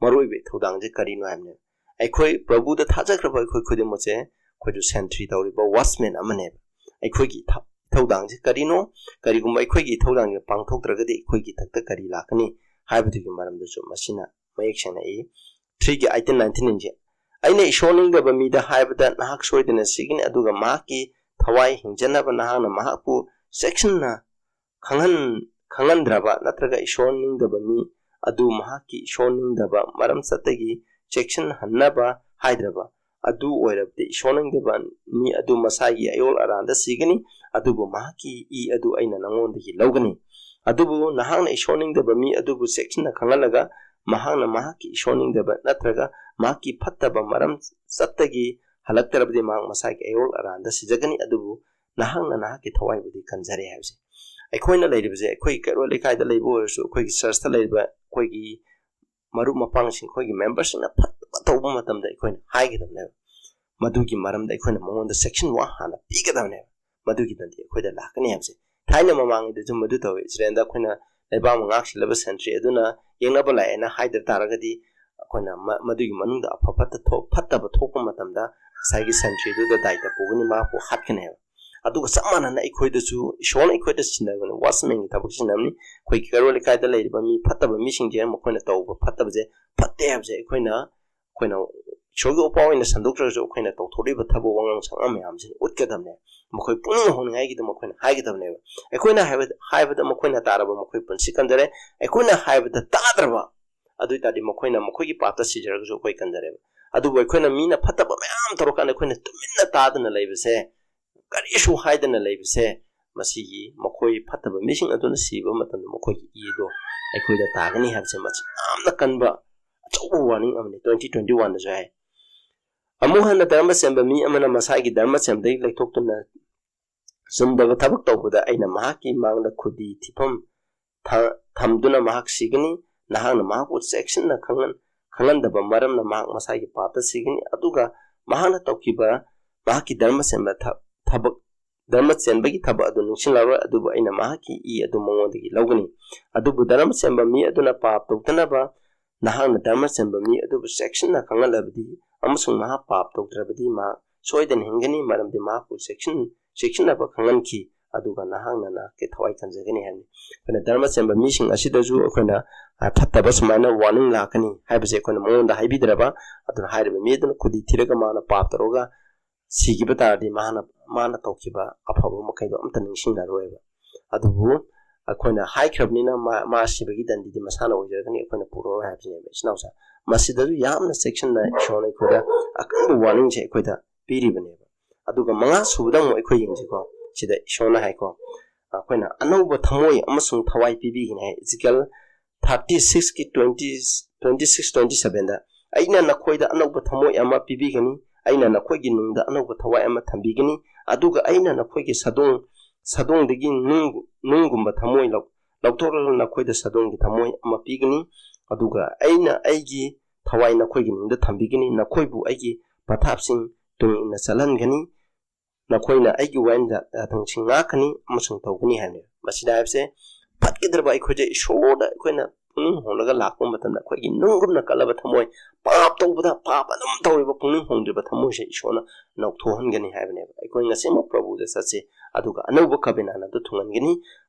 ꯃꯔꯨꯑꯣꯏꯕ ꯊꯧꯗꯥꯡꯁꯦ ꯀꯔꯤꯅꯣ ꯍꯥꯏꯕꯅꯦ꯫ ꯑꯩꯈꯣꯏ ꯄ꯭ꯔꯚꯨꯗ ꯊꯥꯖꯈ꯭ꯔꯕ ꯑꯩꯈꯣꯏ ꯈꯨꯗꯤꯡꯃꯛꯁꯦ ꯑꯩꯈꯣꯏꯁꯨ ꯁꯦꯟꯇ꯭ꯔꯤ ꯇꯧꯔꯤꯕ ꯋꯥꯆꯃꯦꯟ ꯑꯃꯅꯦꯕ꯫ ꯑꯩꯈꯣꯏꯒꯤ ꯏꯊꯧ-, ꯏꯊꯧꯗꯥꯡꯁꯦ ꯀꯔꯤꯅꯣ? ꯀꯔꯤꯒꯨꯝꯕ ꯑꯩꯈꯣꯏꯒꯤ ꯏꯊꯧꯗꯥꯡꯁꯦ ꯄꯥꯡꯊꯣꯛꯇ꯭ꯔꯒꯗꯤ ꯑꯩꯈꯣꯏꯒꯤ ꯏꯊꯛꯇ ꯀꯔꯤ ꯂꯥꯛꯀꯅꯤ ꯍꯥꯏꯕꯗꯨꯒꯤ ꯃꯔꯝꯗꯁꯨ ꯃꯁꯤꯅ ꯃꯌꯦꯛ ꯁꯦꯡꯅ ꯏ꯫ ꯊ꯭ꯔꯤꯒꯤ ꯑꯩꯠꯇꯤꯟ ꯅꯥꯏꯟꯇꯤꯟꯁꯦ, "ꯑꯩꯅ ꯏꯁꯣꯔ ꯅꯤꯡꯗꯕ ꯃꯤꯗ ꯍꯥꯏꯕꯗ ꯅꯍꯥꯛ ꯁꯣꯏꯗꯅ ꯁꯤꯒꯅꯤ, ꯑꯗꯨꯒ ꯃꯍꯥꯛꯀꯤ ꯊꯋꯥꯏ ꯍꯤꯡꯖꯅꯕ ꯅꯍꯥꯛꯅ ꯃꯍꯥꯛꯄꯨ ꯆꯦꯛꯁꯤꯟꯅ ꯈꯪꯍꯟ-, ꯈꯪꯍꯟꯗ꯭ꯔꯕ ꯅꯠꯇ꯭ꯔꯒ ꯏꯁꯣꯔ ꯅꯤꯡꯗꯕ ꯃꯤ ꯑꯗꯨ ꯃꯍꯥꯛꯀꯤ ꯏꯁꯣꯔ ꯅꯤꯡꯗꯕ ꯃꯔꯝ ꯆꯠꯇꯒꯤ ꯆꯦꯛꯁꯤꯟꯍꯟꯅꯕ ꯍꯥꯏꯗ꯭ꯔꯕ, ꯑꯗꯨ ꯑꯣꯏꯔꯕꯗꯤ ꯏꯁꯣꯔ ꯅꯤꯡꯗꯕ ꯃꯤ ꯑꯗꯨ ꯃꯁꯥꯒꯤ ꯑꯌꯣꯜ ꯑꯔꯥꯟꯗ ꯁꯤꯒꯅꯤ, ꯑꯗꯨꯕꯨ ꯃꯍꯥꯛꯀꯤ ꯏ ꯑꯗꯨ ꯑꯩꯅ ꯅꯉꯣꯟꯗꯒꯤ ꯂꯧꯒꯅꯤ꯫ ꯑꯗꯨꯕꯨ ꯅꯍꯥꯛꯅ ꯏꯁꯣꯔ ꯅꯤꯡꯗꯕ ꯃꯤ ꯑꯗꯨꯕꯨ ꯆꯦꯛꯁꯤꯟꯅ ꯈꯪꯍꯜꯂꯒ, ꯃꯍꯥꯛꯅ ꯃꯍꯥꯛꯀꯤ ꯏꯁꯣꯔ ꯅꯤꯡꯗꯕ ꯅꯠꯇ꯭ꯔꯒ ꯃꯍꯥꯛꯀꯤ ꯐꯠꯇꯕ ꯃꯔꯝ ꯆꯠꯇꯒꯤ ꯍꯜꯂꯛꯇ꯭ꯔꯕꯗꯤ ꯃꯍꯥꯛ ꯃꯁꯥꯒꯤ ꯑꯌꯣꯜ ꯑꯔꯥꯟꯗ ꯁꯤꯖꯒꯅꯤ, ꯑꯗꯨꯕꯨ ꯅꯍꯥꯛꯅ ꯅꯍꯥꯛꯀꯤ ꯊꯋꯥꯏꯕꯨꯗꯤ ꯀꯟꯖꯔꯦ" ꯍꯥꯏꯕꯁꯦ꯫ ꯑꯩꯈꯣꯏꯅ ꯂꯩꯔꯤꯕꯁꯦ, ꯑꯩꯈꯣꯏꯒꯤ ꯀꯩꯔꯣꯜ ꯂꯩꯀꯥꯏꯗ ꯂꯩꯕ ꯑꯣꯏꯔꯁꯨ, ꯑꯩꯈꯣꯏꯒꯤ ꯆꯔꯆꯇ ꯂꯩꯔꯤꯕ ꯑꯩꯈꯣꯏꯒꯤ ꯃꯔꯨꯞ ꯃꯄꯥꯡꯁꯤꯡ, ꯑꯩꯈꯣꯏꯒꯤ ꯃꯦꯝꯕꯔꯁꯤꯡꯅ ꯐꯠꯇꯕ ꯇꯧꯕ ꯃꯇꯝꯗ ꯑꯩꯈꯣꯏꯅ ꯍꯥꯏꯒꯗꯕꯅꯦꯕ꯫ ꯃꯗꯨꯒꯤ ꯃꯔꯝꯗ ꯑꯩꯈꯣꯏꯅ ꯃꯉꯣꯟꯗ ꯆꯦꯛꯁꯤꯟ ꯋꯥ ꯍꯥꯟꯅ ꯄꯤꯒꯗꯕꯅꯦꯕ꯫ ꯃꯗꯨꯒꯤꯗꯗꯤ ꯑꯩꯈꯣꯏꯗ ꯂꯥꯛꯀꯅꯤ ꯍꯥꯏꯕꯁꯦ꯫ ꯊꯥꯏꯅ ꯃꯃꯥꯡꯉꯩꯗꯁꯨ ꯃꯗꯨ ꯇꯧꯋꯤ꯫ ꯏꯁꯔꯥꯌꯦꯜꯗ ꯑꯩꯈꯣꯏꯅ ꯂꯩꯕꯥꯛ ꯑꯃ ꯉꯥꯛ ꯁꯦꯜꯂꯕ ꯁꯦꯟꯇ꯭ꯔꯤ ꯑꯗꯨꯅ ꯌꯦꯡꯅꯕ ꯂꯥꯛꯑꯦꯅ ꯍꯥꯏꯗ ꯇꯥꯔꯒꯗꯤ, ꯑꯩꯈꯣꯏꯅ ꯃ-, ꯃꯗꯨꯒꯤ ꯃꯅꯨꯡꯗ ꯑꯐ ꯐꯠꯇ ꯊꯣꯛ-, ꯐꯠꯇꯕ ꯊꯣꯛꯄ ꯃꯇꯝꯗ ꯉꯁꯥꯏꯒꯤ ꯁꯦꯟꯇ꯭ꯔꯤꯗꯨꯗ ꯗꯥꯏꯇ ꯄꯨꯒꯅꯤ, ꯃꯍꯥꯛꯄꯨ ꯍꯥꯠꯀꯅꯦꯕ꯫ ꯑꯗꯨꯒ ꯆꯞ ꯃꯥꯟꯅꯅ ꯑꯩꯈꯣꯏꯗꯁꯨ ꯏꯁꯣꯔꯅ ꯑꯩꯈꯣꯏꯗ ꯁꯤꯟꯅꯕꯅꯤ, ꯋꯥꯆꯃꯦꯟꯒꯤ ꯊꯕꯛ ꯁꯤꯟꯅꯕꯅꯤ꯫ ꯑꯩꯈꯣꯏꯒꯤ ꯀꯩꯔꯣꯜ ꯂꯩꯀꯥꯏꯗ ꯂꯩꯔꯤꯕ ꯃꯤ ꯐꯠꯇꯕ ꯃꯤꯁꯤꯡꯁꯦ ꯃꯈꯣꯏꯅ ꯇꯧꯕ ꯐꯠꯇꯕꯁꯦ ꯐꯠꯇꯦ ꯍꯥꯏꯕꯁꯦ ꯑꯩꯈꯣꯏꯅ, ꯑꯩꯈꯣꯏꯅ ꯏꯁꯣꯔꯒꯤ ꯎꯄꯥ ꯑꯣꯏꯅ ꯁꯟꯗꯣꯛꯇ꯭ꯔꯒꯁꯨ ꯑꯩꯈꯣꯏꯅ ꯇꯧꯊꯣꯔꯛꯏꯕ ꯊꯕꯛ ꯋꯥꯉꯥꯡ ꯁꯉꯥꯡ ꯃꯌꯥꯝꯁꯤꯅ ꯎꯠꯀꯗꯕꯅꯦ꯫ ꯃꯈꯣꯏ ꯄꯨꯛꯅꯤꯡ ꯍꯣꯡꯅꯤꯡꯉꯥꯏꯒꯤꯗꯃꯛ ꯑꯩꯈꯣꯏꯅ ꯍꯥꯏꯒꯗꯕꯅꯦꯕ꯫ ꯑꯩꯈꯣꯏꯅ ꯍꯥꯏꯕ-, ꯍꯥꯏꯕꯗ ꯃꯈꯣꯏꯅ ꯇꯥꯔꯕ ꯃꯈꯣꯏ ꯄꯨꯟꯁꯤ ꯀꯟꯖꯔꯦ꯫ ꯑꯩꯈꯣꯏꯅ ꯍꯥꯏꯕꯗ ꯇꯥꯗ꯭ꯔꯕ, ꯑꯗꯨ ꯑꯣꯏ ꯇꯥꯔꯗꯤ ꯃꯈꯣꯏꯅ ꯃꯈꯣꯏꯒꯤ ꯄꯥꯞꯇ ꯁꯤꯖꯔꯒꯁꯨ ꯑꯩꯈꯣꯏ ꯀꯟꯖꯔꯦꯕ꯫ ꯑꯗꯨꯕꯨ ꯑꯩꯈꯣꯏꯅ ꯃꯤꯅ ꯐꯠꯇꯕ ꯃꯌꯥꯝ ꯇꯧꯔꯀꯥꯟꯗ ꯑꯩꯈꯣꯏꯅ ꯇꯨꯃꯤꯟꯅ ꯇꯥꯗꯅ ꯂꯩꯕꯁꯦ, ꯀꯔꯤꯁꯨ ꯍꯥꯏꯗꯅ ꯂꯩꯕꯁꯦ, ꯃꯁꯤꯒꯤ ꯃꯈꯣꯏ ꯐꯠꯇꯕ ꯃꯤꯁꯤꯡ ꯑꯗꯨꯅ ꯁꯤꯕ ꯃꯇꯝꯗ ꯃꯈꯣꯏꯒꯤ ꯏ ꯑꯗꯣ ꯑꯩꯈꯣꯏꯗ ꯇꯥꯒꯅꯤ ꯍꯥꯏꯕꯁꯦ ꯃꯁꯤ ꯌꯥꯝꯅ ꯀꯟꯕ ꯑꯆꯧꯕ ꯋꯥꯔꯅꯤꯡ ꯑꯃꯅꯤ꯫ ꯇ꯭ꯋꯦꯟꯇꯤ ꯇ꯭ꯋꯦꯟꯇꯤ ꯋꯥꯟꯗꯁꯨ ꯍꯥꯏ꯫ ꯑꯃꯨꯛ ꯍꯟꯅ ꯙꯔꯃ ꯆꯦꯟꯕ ꯃꯤ ꯑꯃꯅ ꯃꯁꯥꯒꯤ ꯙꯔꯃ ꯆꯦꯟꯕꯗꯒꯤ ꯂꯩꯊꯣꯛꯇꯨꯅ ꯆꯨꯝꯗꯕ ꯊꯕꯛ ꯇꯧꯕꯗ ꯑꯩꯅ ꯃꯍꯥꯛꯀꯤ ꯃꯥꯡꯗ ꯈꯨꯗꯤ ꯊꯤꯐꯝ ꯊ- ꯊꯝꯗꯨꯅ ꯃꯍꯥꯛ ꯁꯤꯒꯅꯤ꯫ ꯅꯍꯥꯛꯅ ꯃꯍꯥꯛꯄꯨ ꯆꯦꯛꯁꯤꯟꯅ ꯈꯪꯍꯟ- ꯈꯪꯍꯟꯗꯕ ꯃꯔꯝꯅ ꯃꯍꯥꯛ ꯃꯁꯥꯒꯤ ꯄꯥꯞꯇ ꯁꯤꯒꯅꯤ꯫ ꯑꯗꯨꯒ ꯃꯍꯥꯛꯅ ꯇꯧꯈꯤꯕ ꯃꯍꯥꯛꯀꯤ ꯙꯔꯃ ꯆꯦꯟꯕ ꯊ- ꯊꯕꯛ ꯙꯔꯃ ꯆꯦꯟꯕꯒꯤ ꯊꯕꯛ ꯑꯗꯨ ꯅꯤꯡꯁꯤꯡꯂꯔꯣꯏ, ꯑꯗꯨꯕꯨ ꯑꯩꯅ ꯃꯍꯥꯛꯀꯤ ꯏ ꯑꯗꯨ ꯃꯉꯣꯟꯗꯒꯤ ꯂꯧꯒꯅꯤ꯫ ꯑꯗꯨꯕꯨ ꯙꯔꯃ ꯆꯦꯟꯕ ꯃꯤ ꯑꯗꯨꯅ ꯄꯥꯞ ꯇꯧꯗꯅꯕ ꯅꯍꯥꯛꯅ ꯙꯔꯃ ꯆꯦꯟꯕ ꯃꯤ ꯑꯗꯨꯕꯨ ꯆꯦꯛꯁꯤꯟꯅ ꯈꯪꯍꯜꯂꯕꯗꯤ ꯑꯃꯁꯨꯡ ꯃꯍꯥꯛ ꯄꯥꯞ ꯇꯧꯗ꯭ꯔꯕꯗꯤ ꯃꯍꯥꯛ ꯁꯣꯏꯗꯅ ꯍꯤꯡꯒꯅꯤ, ꯃꯔꯝꯗꯤ ꯃꯍꯥꯛꯄꯨ ꯆꯦꯛꯁꯤꯟ- ꯆꯦꯛꯁꯤꯟꯅꯕ ꯈꯪꯍꯟꯈꯤ꯫ ꯑꯗꯨꯒ ꯅꯍꯥꯛꯅ ꯅꯍꯥꯛꯀꯤ ꯊꯋꯥꯏ ꯀꯟꯖꯒꯅꯤ ꯍꯥꯏꯕꯅꯤ꯫ ꯑꯩꯈꯣꯏꯅ ꯙꯔꯃ ꯆꯦꯟꯕ ꯃꯤꯁꯤꯡ ꯑꯁꯤꯗꯁꯨ ꯑꯩꯈꯣꯏꯅ, ꯑ, ꯐꯠꯇꯕ ꯁꯨꯃꯥꯏꯅ ꯋꯥꯔꯅꯤꯡ ꯂꯥꯛꯀꯅꯤ ꯍꯥꯏꯕꯁꯦ ꯑꯩꯈꯣꯏꯅ ꯃꯉꯣꯟꯗ ꯍꯥꯏꯕꯤꯗ꯭ꯔꯕ, ꯑꯗꯨꯅ ꯍꯥꯏꯔꯤꯕ ꯃꯤ ꯑꯗꯨꯅ ꯈꯨꯗꯤ ꯊꯤꯔꯒ ꯃꯥꯅ ꯄꯥꯞ ꯇꯧꯔꯒ ꯁꯤꯈꯤꯕ ꯇꯥꯔꯗꯤ ꯃꯥꯅ, ꯃꯥꯅ ꯇꯧꯈꯤꯕ ꯑꯐꯕ ꯃꯈꯩꯗꯣ ꯑꯝꯇ ꯅꯤꯡꯁꯤꯡꯅꯔꯣꯏꯕ꯫ ꯑꯗꯨꯕꯨ ꯑꯩꯈꯣꯏꯅ ꯍꯥꯏꯈ꯭ꯔꯕꯅꯤꯅ ꯃꯥ, ꯃꯥ ꯁꯤꯕꯒꯤ ꯗꯟꯗꯤꯗꯤ ꯃꯁꯥꯅ ꯑꯣꯏꯖꯔꯒꯅꯤ, ꯑꯩꯈꯣꯏꯅ ꯄꯨꯔꯔꯣꯏ ꯍꯥꯏꯕꯁꯤꯅꯦꯕ, ꯏꯆꯤꯟ ꯏꯅꯥꯎꯁꯦ꯫ ꯃꯁꯤꯗꯁꯨ ꯌꯥꯝꯅ ꯆꯦꯛꯁꯤꯟꯅ ꯏꯁꯣꯔꯅ ꯑꯩꯈꯣꯏꯗ ꯑꯀꯟꯕ ꯋꯥꯔꯅꯤꯡꯁꯦ ꯑꯩꯈꯣꯏꯗ ꯄꯤꯔꯤꯕꯅꯦꯕ꯫ ꯑꯗꯨꯒ ꯃꯉꯥ ꯁꯨꯕꯗ ꯑꯃꯨꯛ ꯑꯩꯈꯣꯏ ꯌꯦꯡꯁꯤꯀꯣ꯫ ꯁꯤꯗ ꯏꯁꯣꯔꯅ ꯍꯥꯏꯀꯣ, ꯑꯩꯈꯣꯏꯅ ꯑꯅꯧꯕ ꯊꯃꯣꯏ ꯑꯃꯁꯨꯡ ꯊꯋꯥꯏ ꯄꯤꯕꯤꯒꯅꯤ ꯍꯥꯏ꯫ ꯏꯖꯤꯀꯦꯜ ꯊꯥꯔꯇꯤ ꯁꯤꯛꯁꯀꯤ ꯇ꯭ꯋꯦꯟꯇꯤ, ꯇ꯭ꯋꯦꯟꯇꯤ ꯁꯤꯛꯁ, ꯇ꯭ꯋꯦꯟꯇꯤ ꯁꯚꯦꯟꯗ, "ꯑꯩꯅ ꯅꯈꯣꯏꯗ ꯑꯅꯧꯕ ꯊꯃꯣꯏ ꯑꯃ ꯄꯤꯕꯤꯒꯅꯤ, ꯑꯩꯅ ꯅꯈꯣꯏꯒꯤ ꯅꯨꯡꯗ ꯑꯅꯧꯕ ꯊꯋꯥꯏ ꯑꯃ ꯊꯝꯕꯤꯒꯅꯤ, ꯑꯗꯨꯒ ꯑꯩꯅ ꯅꯈꯣꯏꯒꯤ ꯁꯥꯗꯣꯡ, ꯁꯥꯗꯣꯡꯗꯒꯤ ꯅꯨꯡ, ꯅꯨꯡꯒꯨꯝꯕ ꯊꯃꯣꯏ ꯂꯧ-, ꯂꯧꯊꯣꯛꯂꯒ ꯅꯈꯣꯏꯗ ꯁꯥꯗꯣꯡꯒꯤ ꯊꯃꯣꯏ ꯑꯃ ꯄꯤꯒꯅꯤ, ꯑꯗꯨꯒ ꯑꯩꯅ ꯑꯩꯒꯤ ꯊꯋꯥꯏ ꯅꯈꯣꯏꯒꯤ ꯅꯨꯡꯗ ꯊꯝꯕꯤꯒꯅꯤ, ꯅꯈꯣꯏꯕꯨ ꯑꯩꯒꯤ ꯄꯊꯥꯞꯁꯤꯡ ꯇꯨꯡ ꯏꯟꯅ ꯆꯠꯍꯟꯒꯅꯤ, ꯅꯈꯣꯏꯅ ꯑꯩꯒꯤ ꯋꯥꯌꯦꯜ ꯌꯥꯊꯪꯁꯤꯡ ꯉꯥꯛꯀꯅꯤ ꯑꯃꯁꯨꯡ ꯇꯧꯒꯅꯤ" ꯍꯥꯏꯕꯅꯤ꯫ ꯃꯁꯤꯗ ꯍꯥꯏꯕꯁꯦ ꯐꯠꯈꯤꯗ꯭ꯔꯕ ꯑꯩꯈꯣꯏꯁꯦ ꯏꯁꯣꯔꯗ ꯑꯩꯈꯣꯏꯅ ꯄꯨꯛꯅꯤꯡ ꯍꯣꯡꯂꯒ ꯂꯥꯛꯄ ꯃꯇꯝꯗ ꯑꯩꯈꯣꯏꯒꯤ ꯅꯨꯡꯒꯨꯝꯅ ꯀꯜꯂꯕ ꯊꯃꯣꯏ, ꯄꯥꯞ ꯇꯧꯕꯗ ꯄꯥꯞ ꯑꯗꯨꯝ ꯇꯧꯔꯤꯕ ꯄꯨꯛꯅꯤꯡ ꯍꯣꯡꯗ꯭ꯔꯤꯕ ꯊꯃꯣꯏꯁꯦ ꯏꯁꯣꯔꯅ ꯂꯧꯊꯣꯛꯍꯟꯒꯅꯤ ꯍꯥꯏꯕꯅꯦꯕ꯫ ꯑꯩꯈꯣꯏ ꯉꯁꯤꯃꯛ ꯄ꯭ꯔꯚꯨꯗ ꯆꯠꯁꯤ, ꯑꯗꯨꯒ ꯑꯅꯧꯕ ꯀꯕꯤꯅꯥꯟ ꯑꯗꯨ ꯊꯨꯡꯍꯟꯒꯅꯤ꯫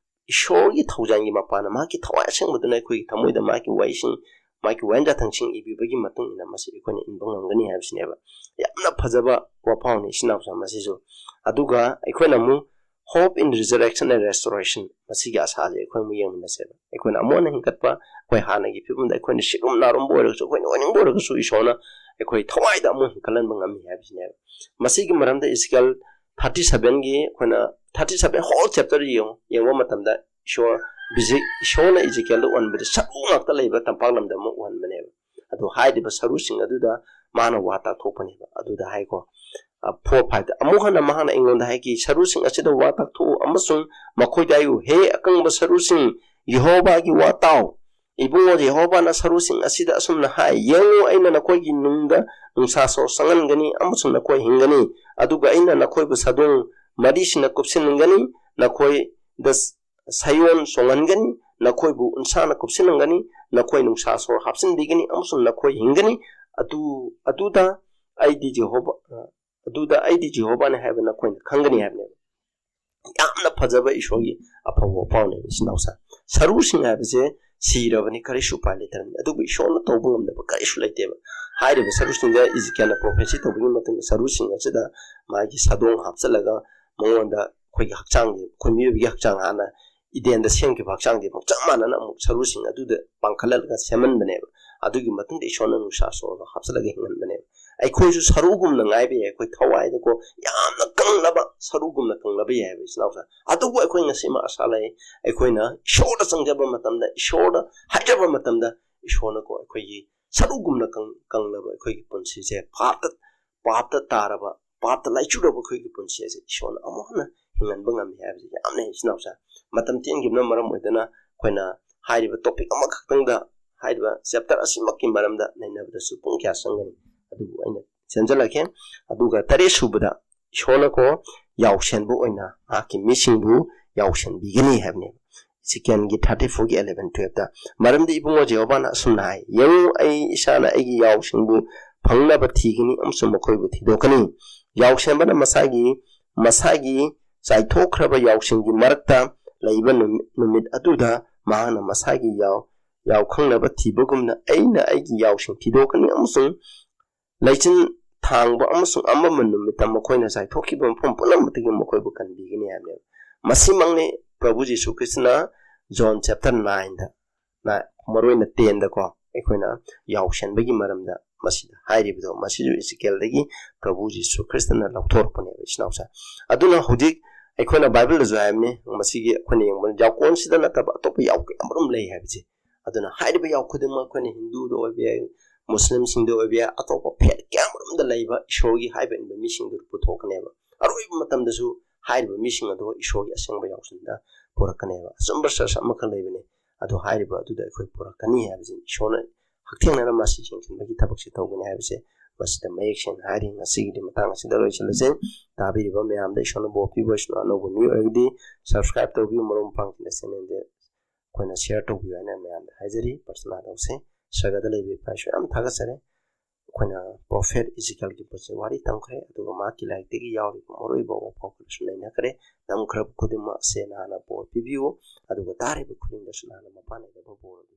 ꯏꯁꯣꯔꯒꯤ ꯊꯧꯖꯥꯜꯒꯤ ꯃꯄꯥꯟꯅ ꯃꯍꯥꯛꯀꯤ ꯊꯋꯥꯏ ꯑꯁꯦꯡꯕꯗꯨꯅ ꯑꯩꯈꯣꯏꯒꯤ ꯊꯃꯣꯏꯗ ꯃꯍꯥꯛꯀꯤ ꯋꯥꯍꯩꯁꯤꯡ, ꯃꯍꯥꯛꯀꯤ ꯋꯥꯍꯦꯡ ꯌꯥꯊꯪꯁꯤꯡ ꯏꯕꯤꯕꯒꯤ ꯃꯇꯨꯡ ꯏꯟꯅ ꯃꯁꯤ ꯑꯩꯈꯣꯏꯅ ꯏꯟꯕ ꯉꯝꯒꯅꯤ ꯍꯥꯏꯕꯁꯤꯅꯦꯕ꯫ ꯌꯥꯝꯅ ꯐꯖꯕ ꯋꯥꯐꯝꯅꯤ, ꯏꯆꯤꯟ ꯏꯅꯥꯎꯁꯤꯡ, ꯃꯁꯤꯁꯨ꯫ ꯑꯗꯨꯒ ꯑꯩꯈꯣꯏꯅ ꯑꯃꯨꯛ hope in resurrection and restoration, ꯃꯁꯤꯒꯤ ꯑꯁꯥꯁꯦ ꯑꯩꯈꯣꯏ ꯑꯃꯨꯛ ꯌꯦꯡꯃꯤꯟꯅꯁꯦꯕ꯫ ꯑꯩꯈꯣꯏꯅ ꯑꯃꯨꯛ ꯍꯟꯅ ꯍꯤꯡꯒꯠꯄ, ꯑꯩꯈꯣꯏ ꯍꯥꯟꯅꯒꯤ ꯐꯤꯕꯝꯗ ꯑꯩꯈꯣꯏꯅ ꯁꯤꯔꯨꯝ ꯅꯥꯔꯨꯝꯕ ꯑꯣꯏꯔꯒꯁꯨ, ꯑꯩꯈꯣꯏꯅ ꯑꯣꯏꯅꯤꯡꯕ ꯑꯣꯏꯔꯒꯁꯨ, ꯏꯁꯣꯔꯅ ꯑꯩꯈꯣꯏ ꯊꯋꯥꯏꯗ ꯑꯃꯨꯛ ꯍꯤꯡꯒꯠꯍꯟꯕ ꯉꯝꯃꯤ ꯍꯥꯏꯕꯁꯤꯅꯦꯕ꯫ ꯃꯁꯤꯒꯤ ꯃꯔꯝꯗ ꯏꯖꯤꯀꯦꯜ ꯊꯥꯔꯇꯤ ꯁꯚꯦꯟꯒꯤ ꯑꯩꯈꯣꯏꯅ thirty seven whole chapter ꯌꯦꯡꯉꯨ, ꯌꯦꯡꯕ ꯃꯇꯝꯗ ꯏꯁꯣꯔ ꯚꯤꯖꯤ-, ꯏꯁꯣꯔꯅ ꯏꯖꯤꯀꯦꯜꯗ ꯎꯍꯟꯕꯗ ꯁꯔꯨ ꯉꯥꯛꯇ ꯂꯩꯕ ꯇꯝꯄꯥꯛ ꯂꯝꯗꯝ ꯑꯃ ꯎꯍꯟꯕꯅꯦꯕ꯫ ꯑꯗꯣ ꯍꯥꯏꯔꯤꯕ ꯁꯔꯨꯁꯤꯡ ꯑꯗꯨꯗ ꯃꯥꯅ ꯋꯥ ꯇꯥꯛꯊꯣꯛꯄꯅꯦꯕ꯫ ꯑꯗꯨꯗ ꯍꯥꯏꯀꯣ, ꯐꯣꯔ ꯐꯥꯏꯚꯇ ꯑꯃꯨꯛ ꯍꯟꯅ ꯃꯍꯥꯛꯅ ꯑꯩꯉꯣꯟꯗ ꯍꯥꯏꯈꯤ, "ꯁꯔꯨꯁꯤꯡ ꯑꯁꯤꯗ ꯋꯥ ꯇꯥꯛꯊꯣꯛꯎ ꯑꯃꯁꯨꯡ ꯃꯈꯣꯏꯗ ꯍꯥꯏꯌꯨ, 'ꯍꯦ ꯑꯀꯪꯕ ꯁꯔꯨꯁꯤꯡ, ꯌꯦꯍꯣꯋꯥꯒꯤ ꯋꯥ ꯇꯥꯎ꯫ ꯏꯕꯨꯡꯉꯣ ꯌꯦꯍꯣꯋꯥꯅ ꯁꯔꯨꯁꯤꯡ ꯑꯁꯤꯗ ꯑꯁꯨꯝꯅ ꯍꯥꯏ, ꯌꯦꯡꯉꯨ, ꯑꯩꯅ ꯅꯈꯣꯏꯒꯤ ꯅꯨꯡꯗ ꯅꯨꯡꯁꯥ ꯁꯣꯔ ꯆꯪꯍꯟꯒꯅꯤ ꯑꯃꯁꯨꯡ ꯅꯈꯣꯏ ꯍꯤꯡꯒꯅꯤ꯫ ꯑꯗꯨꯒ ꯑꯩꯅ ꯅꯈꯣꯏꯕꯨ ꯁꯥꯗꯣꯡ ꯃꯔꯤꯁꯤꯅ ꯀꯨꯞꯁꯤꯟꯒꯅꯤ, ꯅꯈꯣꯏꯗ ꯁꯌꯣꯟ ꯆꯣꯡꯍꯟꯒꯅꯤ, ꯅꯈꯣꯏꯕꯨ ꯎꯟꯁꯥꯅ ꯀꯨꯞꯁꯤꯟꯍꯟꯒꯅꯤ, ꯅꯈꯣꯏ ꯅꯨꯡꯁꯥ ꯁꯣꯔ ꯍꯥꯞꯆꯤꯟꯕꯤꯒꯅꯤ ꯑꯃꯁꯨꯡ ꯅꯈꯣꯏ ꯍꯤꯡꯒꯅꯤ꯫ ꯑꯗꯨ, ꯑꯗꯨꯗ ꯑꯩꯗꯤ ꯌꯦꯍꯣꯋꯥ, ꯑꯗꯨꯗ ꯑꯩꯗꯤ ꯌꯦꯍꯣꯋꯥꯅꯤ ꯍꯥꯏꯕ ꯅꯈꯣꯏꯅ ꯈꯪꯒꯅꯤ" ꯍꯥꯏꯕꯅꯦꯕ꯫ ꯌꯥꯝꯅ ꯐꯖꯕ ꯏꯁꯣꯔꯒꯤ ꯑꯐꯕ ꯋꯥꯐꯥꯎꯅꯦꯕ, ꯏꯆꯤꯟ ꯏꯅꯥꯎꯁꯦ꯫ ꯁꯔꯨꯁꯤꯡ ꯍꯥꯏꯕꯁꯦ ꯁꯤꯔꯕꯅꯤ, ꯀꯔꯤꯁꯨ ꯎꯄꯥꯏ ꯂꯩꯇ꯭ꯔꯕꯅꯤ, ꯑꯗꯨꯕꯨ ꯏꯁꯣꯔꯅ ꯇꯧꯕ ꯉꯝꯗꯕ ꯀꯔꯤꯁꯨ ꯂꯩꯇꯦꯕ꯫ ꯍꯥꯏꯔꯤꯕ ꯁꯔꯨꯁꯤꯡꯗ ꯏꯖꯤꯀꯦꯜꯅ ꯄ꯭ꯔꯣꯐꯦꯁꯤ ꯇꯧꯕꯒꯤ ꯃꯇꯨꯡꯗ ꯁꯔꯨꯁꯤꯡ ꯑꯁꯤꯗ ꯃꯥꯒꯤ ꯁꯥꯗꯣꯡ ꯍꯥꯞꯆꯤꯜꯂꯒ ꯃꯉꯣꯟꯗ ꯑꯩꯈꯣꯏꯒꯤ ꯍꯛꯆꯥꯡꯁꯦ, ꯑꯩꯈꯣꯏ ꯃꯤꯑꯣꯏꯕꯒꯤ ꯍꯛꯆꯥꯡ ꯍꯥꯟꯅ ꯏꯗꯦꯟꯗ ꯁꯦꯝꯈꯤꯕ ꯍꯛꯆꯥꯡꯁꯦ ꯑꯃꯨꯛ ꯆꯞ ꯃꯥꯟꯅꯅ ꯑꯃꯨꯛ ꯁꯔꯨꯁꯤꯡ ꯑꯗꯨꯗ ꯄꯥꯡꯈꯠꯍꯜꯂꯒ ꯁꯦꯝꯍꯟꯕꯅꯦꯕ꯫ ꯑꯗꯨꯒꯤ ꯃꯇꯨꯡꯗ ꯏꯁꯣꯔꯅ ꯅꯨꯡꯁꯥ ꯁꯣꯔꯗꯣ ꯍꯥꯞꯆꯤꯜꯂꯒ ꯍꯤꯡꯍꯟꯕꯅꯦꯕ꯫ ꯑꯩꯈꯣꯏꯁꯨ ꯁꯔꯨꯒꯨꯝꯅ ꯉꯥꯏꯕ ꯌꯥꯏ, ꯑꯩꯈꯣꯏ ꯊꯋꯥꯏꯗꯀꯣ ꯌꯥꯝꯅ ꯀꯪꯂꯕ ꯁꯔꯨꯒꯨꯝꯅ ꯀꯪꯂꯕ ꯌꯥꯏꯑꯕ, ꯏꯆꯤꯟ ꯏꯅꯥꯎꯁꯦ꯫ ꯑꯗꯨꯕꯨ ꯑꯩꯈꯣꯏ ꯉꯁꯤ ꯑꯃ ꯑꯁꯥ ꯂꯩ, ꯑꯩꯈꯣꯏꯅ ꯏꯁꯣꯔꯗ ꯆꯪꯖꯕ ꯃꯇꯝꯗ, ꯏꯁꯣꯔꯗ ꯍꯥꯏꯖꯕ ꯃꯇꯝꯗ, ꯏꯁꯣꯔꯅꯀꯣ ꯑꯩꯈꯣꯏꯒꯤ ꯁꯔꯨꯒꯨꯝꯅ ꯀꯪ-, ꯀꯪꯂꯕ ꯑꯩꯈꯣꯏꯒꯤ ꯄꯨꯟꯁꯤꯁꯦ, ꯄꯥꯞꯇ, ꯄꯥꯞꯇ ꯇꯥꯔꯕ, ꯄꯥꯞꯇ ꯂꯥꯏꯆꯨꯔꯕ ꯑꯩꯈꯣꯏꯒꯤ ꯄꯨꯟꯁꯤ ꯑꯁꯦ ꯏꯁꯣꯔꯅ ꯑꯃꯨꯛ ꯍꯟꯅ ꯍꯤꯡꯍꯟꯕ ꯉꯝꯃꯤ ꯍꯥꯏꯕꯁꯦ ꯌꯥꯝꯅ, ꯏꯆꯤꯟ ꯏꯅꯥꯎꯁꯦ꯫ ꯃꯇꯝ ꯇꯦꯟꯈꯤꯕꯅ ꯃꯔꯝ ꯑꯣꯏꯗꯅ ꯑꯩꯈꯣꯏꯅ ꯍꯥꯏꯔꯤꯕ ꯇꯣꯄꯤꯛ ꯑꯃꯈꯛꯇꯪꯗ, ꯍꯥꯏꯔꯤꯕ ꯆꯦꯞꯇꯔ ꯑꯁꯤꯃꯛꯀꯤ ꯃꯔꯝꯗ ꯅꯩꯅꯕꯗꯁꯨ ꯄꯨꯡ ꯀꯌꯥ ꯆꯪꯒꯅꯤ? ꯑꯗꯨꯕꯨ ꯑꯩꯅ ꯆꯦꯟꯖꯜꯂꯛꯀꯦ꯫ ꯑꯗꯨꯒ ꯇꯔꯦꯠ ꯁꯨꯕꯗ ꯏꯁꯣꯔꯅꯀꯣ ꯌꯥꯎꯁꯦꯟꯕ ꯑꯣꯏꯅ ꯃꯍꯥꯛꯀꯤ ꯃꯤꯁꯤꯡꯕꯨ ꯌꯥꯎꯁꯦꯟꯕꯤꯒꯅꯤ ꯍꯥꯏꯕꯅꯦꯕ꯫ ꯏꯖꯤꯀꯦꯜꯒꯤ thirty fourꯒꯤ eleven twelveꯇ, "ꯃꯔꯝꯗꯤ ꯏꯕꯨꯡꯉꯣ ꯌꯦꯍꯣꯕꯥꯅ ꯑꯁꯨꯝꯅ ꯍꯥꯏ, ꯌꯦꯡꯉꯨ, ꯑꯩ ꯏꯁꯥꯅ ꯑꯩꯒꯤ ꯌꯥꯎꯁꯤꯡꯕꯨ ꯐꯪꯅꯕ ꯊꯤꯒꯅꯤ ꯑꯃꯁꯨꯡ ꯃꯈꯣꯏꯕꯨ ꯊꯤꯗꯣꯛꯀꯅꯤ꯫ ꯌꯥꯎꯁꯦꯟꯕꯅ ꯃꯁꯥꯒꯤ, ꯃꯁꯥꯒꯤ ꯆꯥꯏꯊꯣꯛꯈ꯭ꯔꯕ ꯌꯥꯎꯁꯤꯡꯒꯤ ꯃꯔꯛꯇ ꯂꯩꯕ ꯅꯨꯃꯤꯠ, ꯅꯨꯃꯤꯠ ꯑꯗꯨꯗ ꯃꯍꯥꯛꯅ ꯃꯁꯥꯒꯤ ꯌꯥꯎ, ꯌꯥꯎ ꯈꯪꯅꯕ ꯊꯤꯕꯒꯨꯝꯅ ꯑꯩꯅ ꯑꯩꯒꯤ ꯌꯥꯎꯁꯤꯡ ꯊꯤꯗꯣꯛꯀꯅꯤ ꯑꯃꯁꯨꯡ ꯂꯩꯆꯤꯟ ꯊꯥꯡꯕ ꯑꯃꯁꯨꯡ ꯑꯃꯝꯕ ꯅꯨꯃꯤꯠꯇ ꯃꯈꯣꯏꯅ ꯆꯥꯏꯊꯣꯛꯈꯤꯕ ꯃꯐꯝ ꯄꯨꯝꯅꯃꯛꯇꯒꯤ ꯃꯈꯣꯏꯕꯨ ꯀꯟꯕꯤꯒꯅꯤ" ꯍꯥꯏꯕꯅꯦꯕ꯫ ꯃꯁꯤꯃꯛꯅꯤ ꯄ꯭ꯔꯚꯨ ꯖꯤꯁꯨ ꯈ꯭ꯔꯤꯁꯇꯅ ꯖꯣꯟ ꯆꯦꯞꯇꯔ ꯅꯥꯏꯟꯗ, ꯅꯥꯏ-, ꯃꯔꯨꯑꯣꯏꯅ ꯇꯦꯟꯗꯀꯣ ꯑꯩꯈꯣꯏꯅ ꯌꯥꯎꯁꯦꯟꯕꯒꯤ ꯃꯔꯝꯗ ꯃꯁꯤꯗ ꯍꯥꯏꯔꯤꯕꯗꯣ, ꯃꯁꯤꯁꯨ ꯏꯖꯤꯀꯦꯜꯗꯒꯤ ꯄ꯭ꯔꯚꯨ ꯖꯤꯁꯨ ꯈ꯭ꯔꯤꯁꯇꯅ ꯂꯧꯊꯣꯔꯛꯄꯅꯦꯕ, ꯏꯆꯤꯟ ꯏꯅꯥꯎꯁꯦ꯫ ꯑꯗꯨꯅ ꯍꯧꯖꯤꯛ ꯑꯩꯈꯣꯏꯅ ꯕꯥꯏꯕꯜꯗꯁꯨ ꯍꯥꯏꯕꯅꯤ, ꯃꯁꯤꯒꯤ ꯑꯩꯈꯣꯏꯅ ꯌꯦꯡꯕꯗ ꯌꯥꯎꯀꯣꯟꯁꯤꯗ ꯅꯠꯇꯕ ꯑꯇꯣꯞꯄ ꯌꯥꯎ ꯀꯌꯥ ꯑꯃꯔꯣꯝ ꯂꯩ ꯍꯥꯏꯕꯁꯦ꯫ ꯑꯗꯨꯅ ꯍꯥꯏꯔꯤꯕ ꯌꯥꯎ ꯈꯨꯗꯤꯡꯃꯛ ꯑꯩꯈꯣꯏꯅ ꯍꯤꯟꯗꯨꯗ ꯑꯣꯏꯕ ꯌꯥꯏ, ꯃꯨꯁꯂꯤꯝꯁꯤꯡꯗ ꯑꯣꯏꯕ ꯌꯥꯏ, ꯑꯇꯣꯞꯄ ꯐꯦꯠ ꯀꯌꯥ ꯑꯃꯔꯣꯝꯗ ꯂꯩꯕ ꯏꯁꯣꯔꯒꯤ ꯍꯥꯏꯕ ꯏꯟꯕ ꯃꯤꯁꯤꯡꯗꯨ ꯄꯨꯊꯣꯛꯀꯅꯦꯕ꯫ ꯑꯔꯣꯏꯕ ꯃꯇꯝꯗꯁꯨ ꯍꯥꯏꯔꯤꯕ ꯃꯤꯁꯤꯡ ꯑꯗꯣ ꯏꯁꯣꯔꯒꯤ ꯑꯁꯦꯡꯕ ꯌꯥꯎꯁꯪꯗ ꯄꯨꯔꯛꯀꯅꯦꯕ꯫ ꯑꯆꯨꯝꯕ ꯆꯔꯆ ꯑꯃꯈꯛ ꯂꯩꯕꯅꯦ, ꯑꯗꯣ ꯍꯥꯏꯔꯤꯕ ꯑꯗꯨꯗ ꯑꯩꯈꯣꯏ ꯄꯨꯔꯛꯀꯅꯤ ꯍꯥꯏꯕꯁꯤ ꯏꯁꯣꯔꯅ ꯍꯛꯊꯦꯡꯅꯅ ꯃꯁꯤ ꯌꯦꯡꯁꯤꯟꯕꯒꯤ ꯊꯕꯛꯁꯤ ꯇꯧꯒꯅꯤ ꯍꯥꯏꯕꯁꯦ ꯃꯁꯤꯗ ꯃꯌꯦꯛ ꯁꯦꯡꯅ ꯍꯥꯏꯔꯤ꯫ ꯉꯁꯤꯒꯤꯗꯤ ꯃꯇꯥꯡ ꯑꯁꯤꯗ ꯂꯣꯏꯁꯤꯜꯂꯁꯦ꯫ ꯇꯥꯕꯤꯔꯤꯕ ꯃꯌꯥꯝꯗ ꯏꯁꯣꯔꯅ ꯕꯣꯔ ꯄꯤꯕ ꯑꯣꯏꯁꯅꯨ꯫ ꯑꯅꯧꯕ ꯃꯤ ꯑꯣꯏꯔꯒꯗꯤ subscribe ꯇꯧꯕꯤꯌꯨ, ꯃꯔꯨꯞ ꯃꯄꯥꯡꯁꯤꯡꯗ channelꯗ ꯑꯩꯈꯣꯏꯅ share ꯇꯧꯕꯤꯌꯨ ꯍꯥꯏꯅ ꯃꯌꯥꯝꯗ ꯍꯥꯏꯖꯔꯤ꯫ ꯄ꯭ꯔꯊꯅꯥ ꯇꯧꯁꯦ꯫ ꯁꯔꯒꯗ ꯂꯩꯕ ꯏꯄꯥ ꯏꯁꯣꯔ, ꯌꯥꯝ ꯊꯥꯒꯠꯆꯔꯤ꯫ ꯑꯩꯈꯣꯏꯅ ꯄ꯭ꯔꯣꯐꯦꯠ ꯏꯖꯤꯀꯦꯜꯒꯤ ꯄꯣꯠꯁꯦ ꯋꯥꯔꯤ ꯇꯝꯈ꯭ꯔꯦ, ꯑꯗꯨꯒ ꯃꯍꯥꯛꯀꯤ ꯂꯥꯏꯔꯤꯛꯇꯒꯤ ꯌꯥꯎꯔꯤꯕ ꯃꯔꯨꯑꯣꯏꯕ ꯋꯥꯐꯝ ꯈꯔꯁꯨ ꯅꯩꯅꯈ꯭ꯔꯦ꯫ ꯇꯝꯈ꯭ꯔꯕ ꯈꯨꯗꯤꯡꯃꯛ ꯑꯁꯦ ꯅꯍꯥꯛꯅ ꯕꯣꯔ ꯄꯤꯕꯤꯌꯨ, ꯑꯗꯨꯒ ꯇꯥꯔꯤꯕ ꯈꯨꯗꯤꯡꯗꯁꯨ ꯅꯍꯥꯛꯅ ꯃꯄꯥꯟ ꯂꯩꯔꯕ ꯕꯣꯔ ꯑꯗꯨ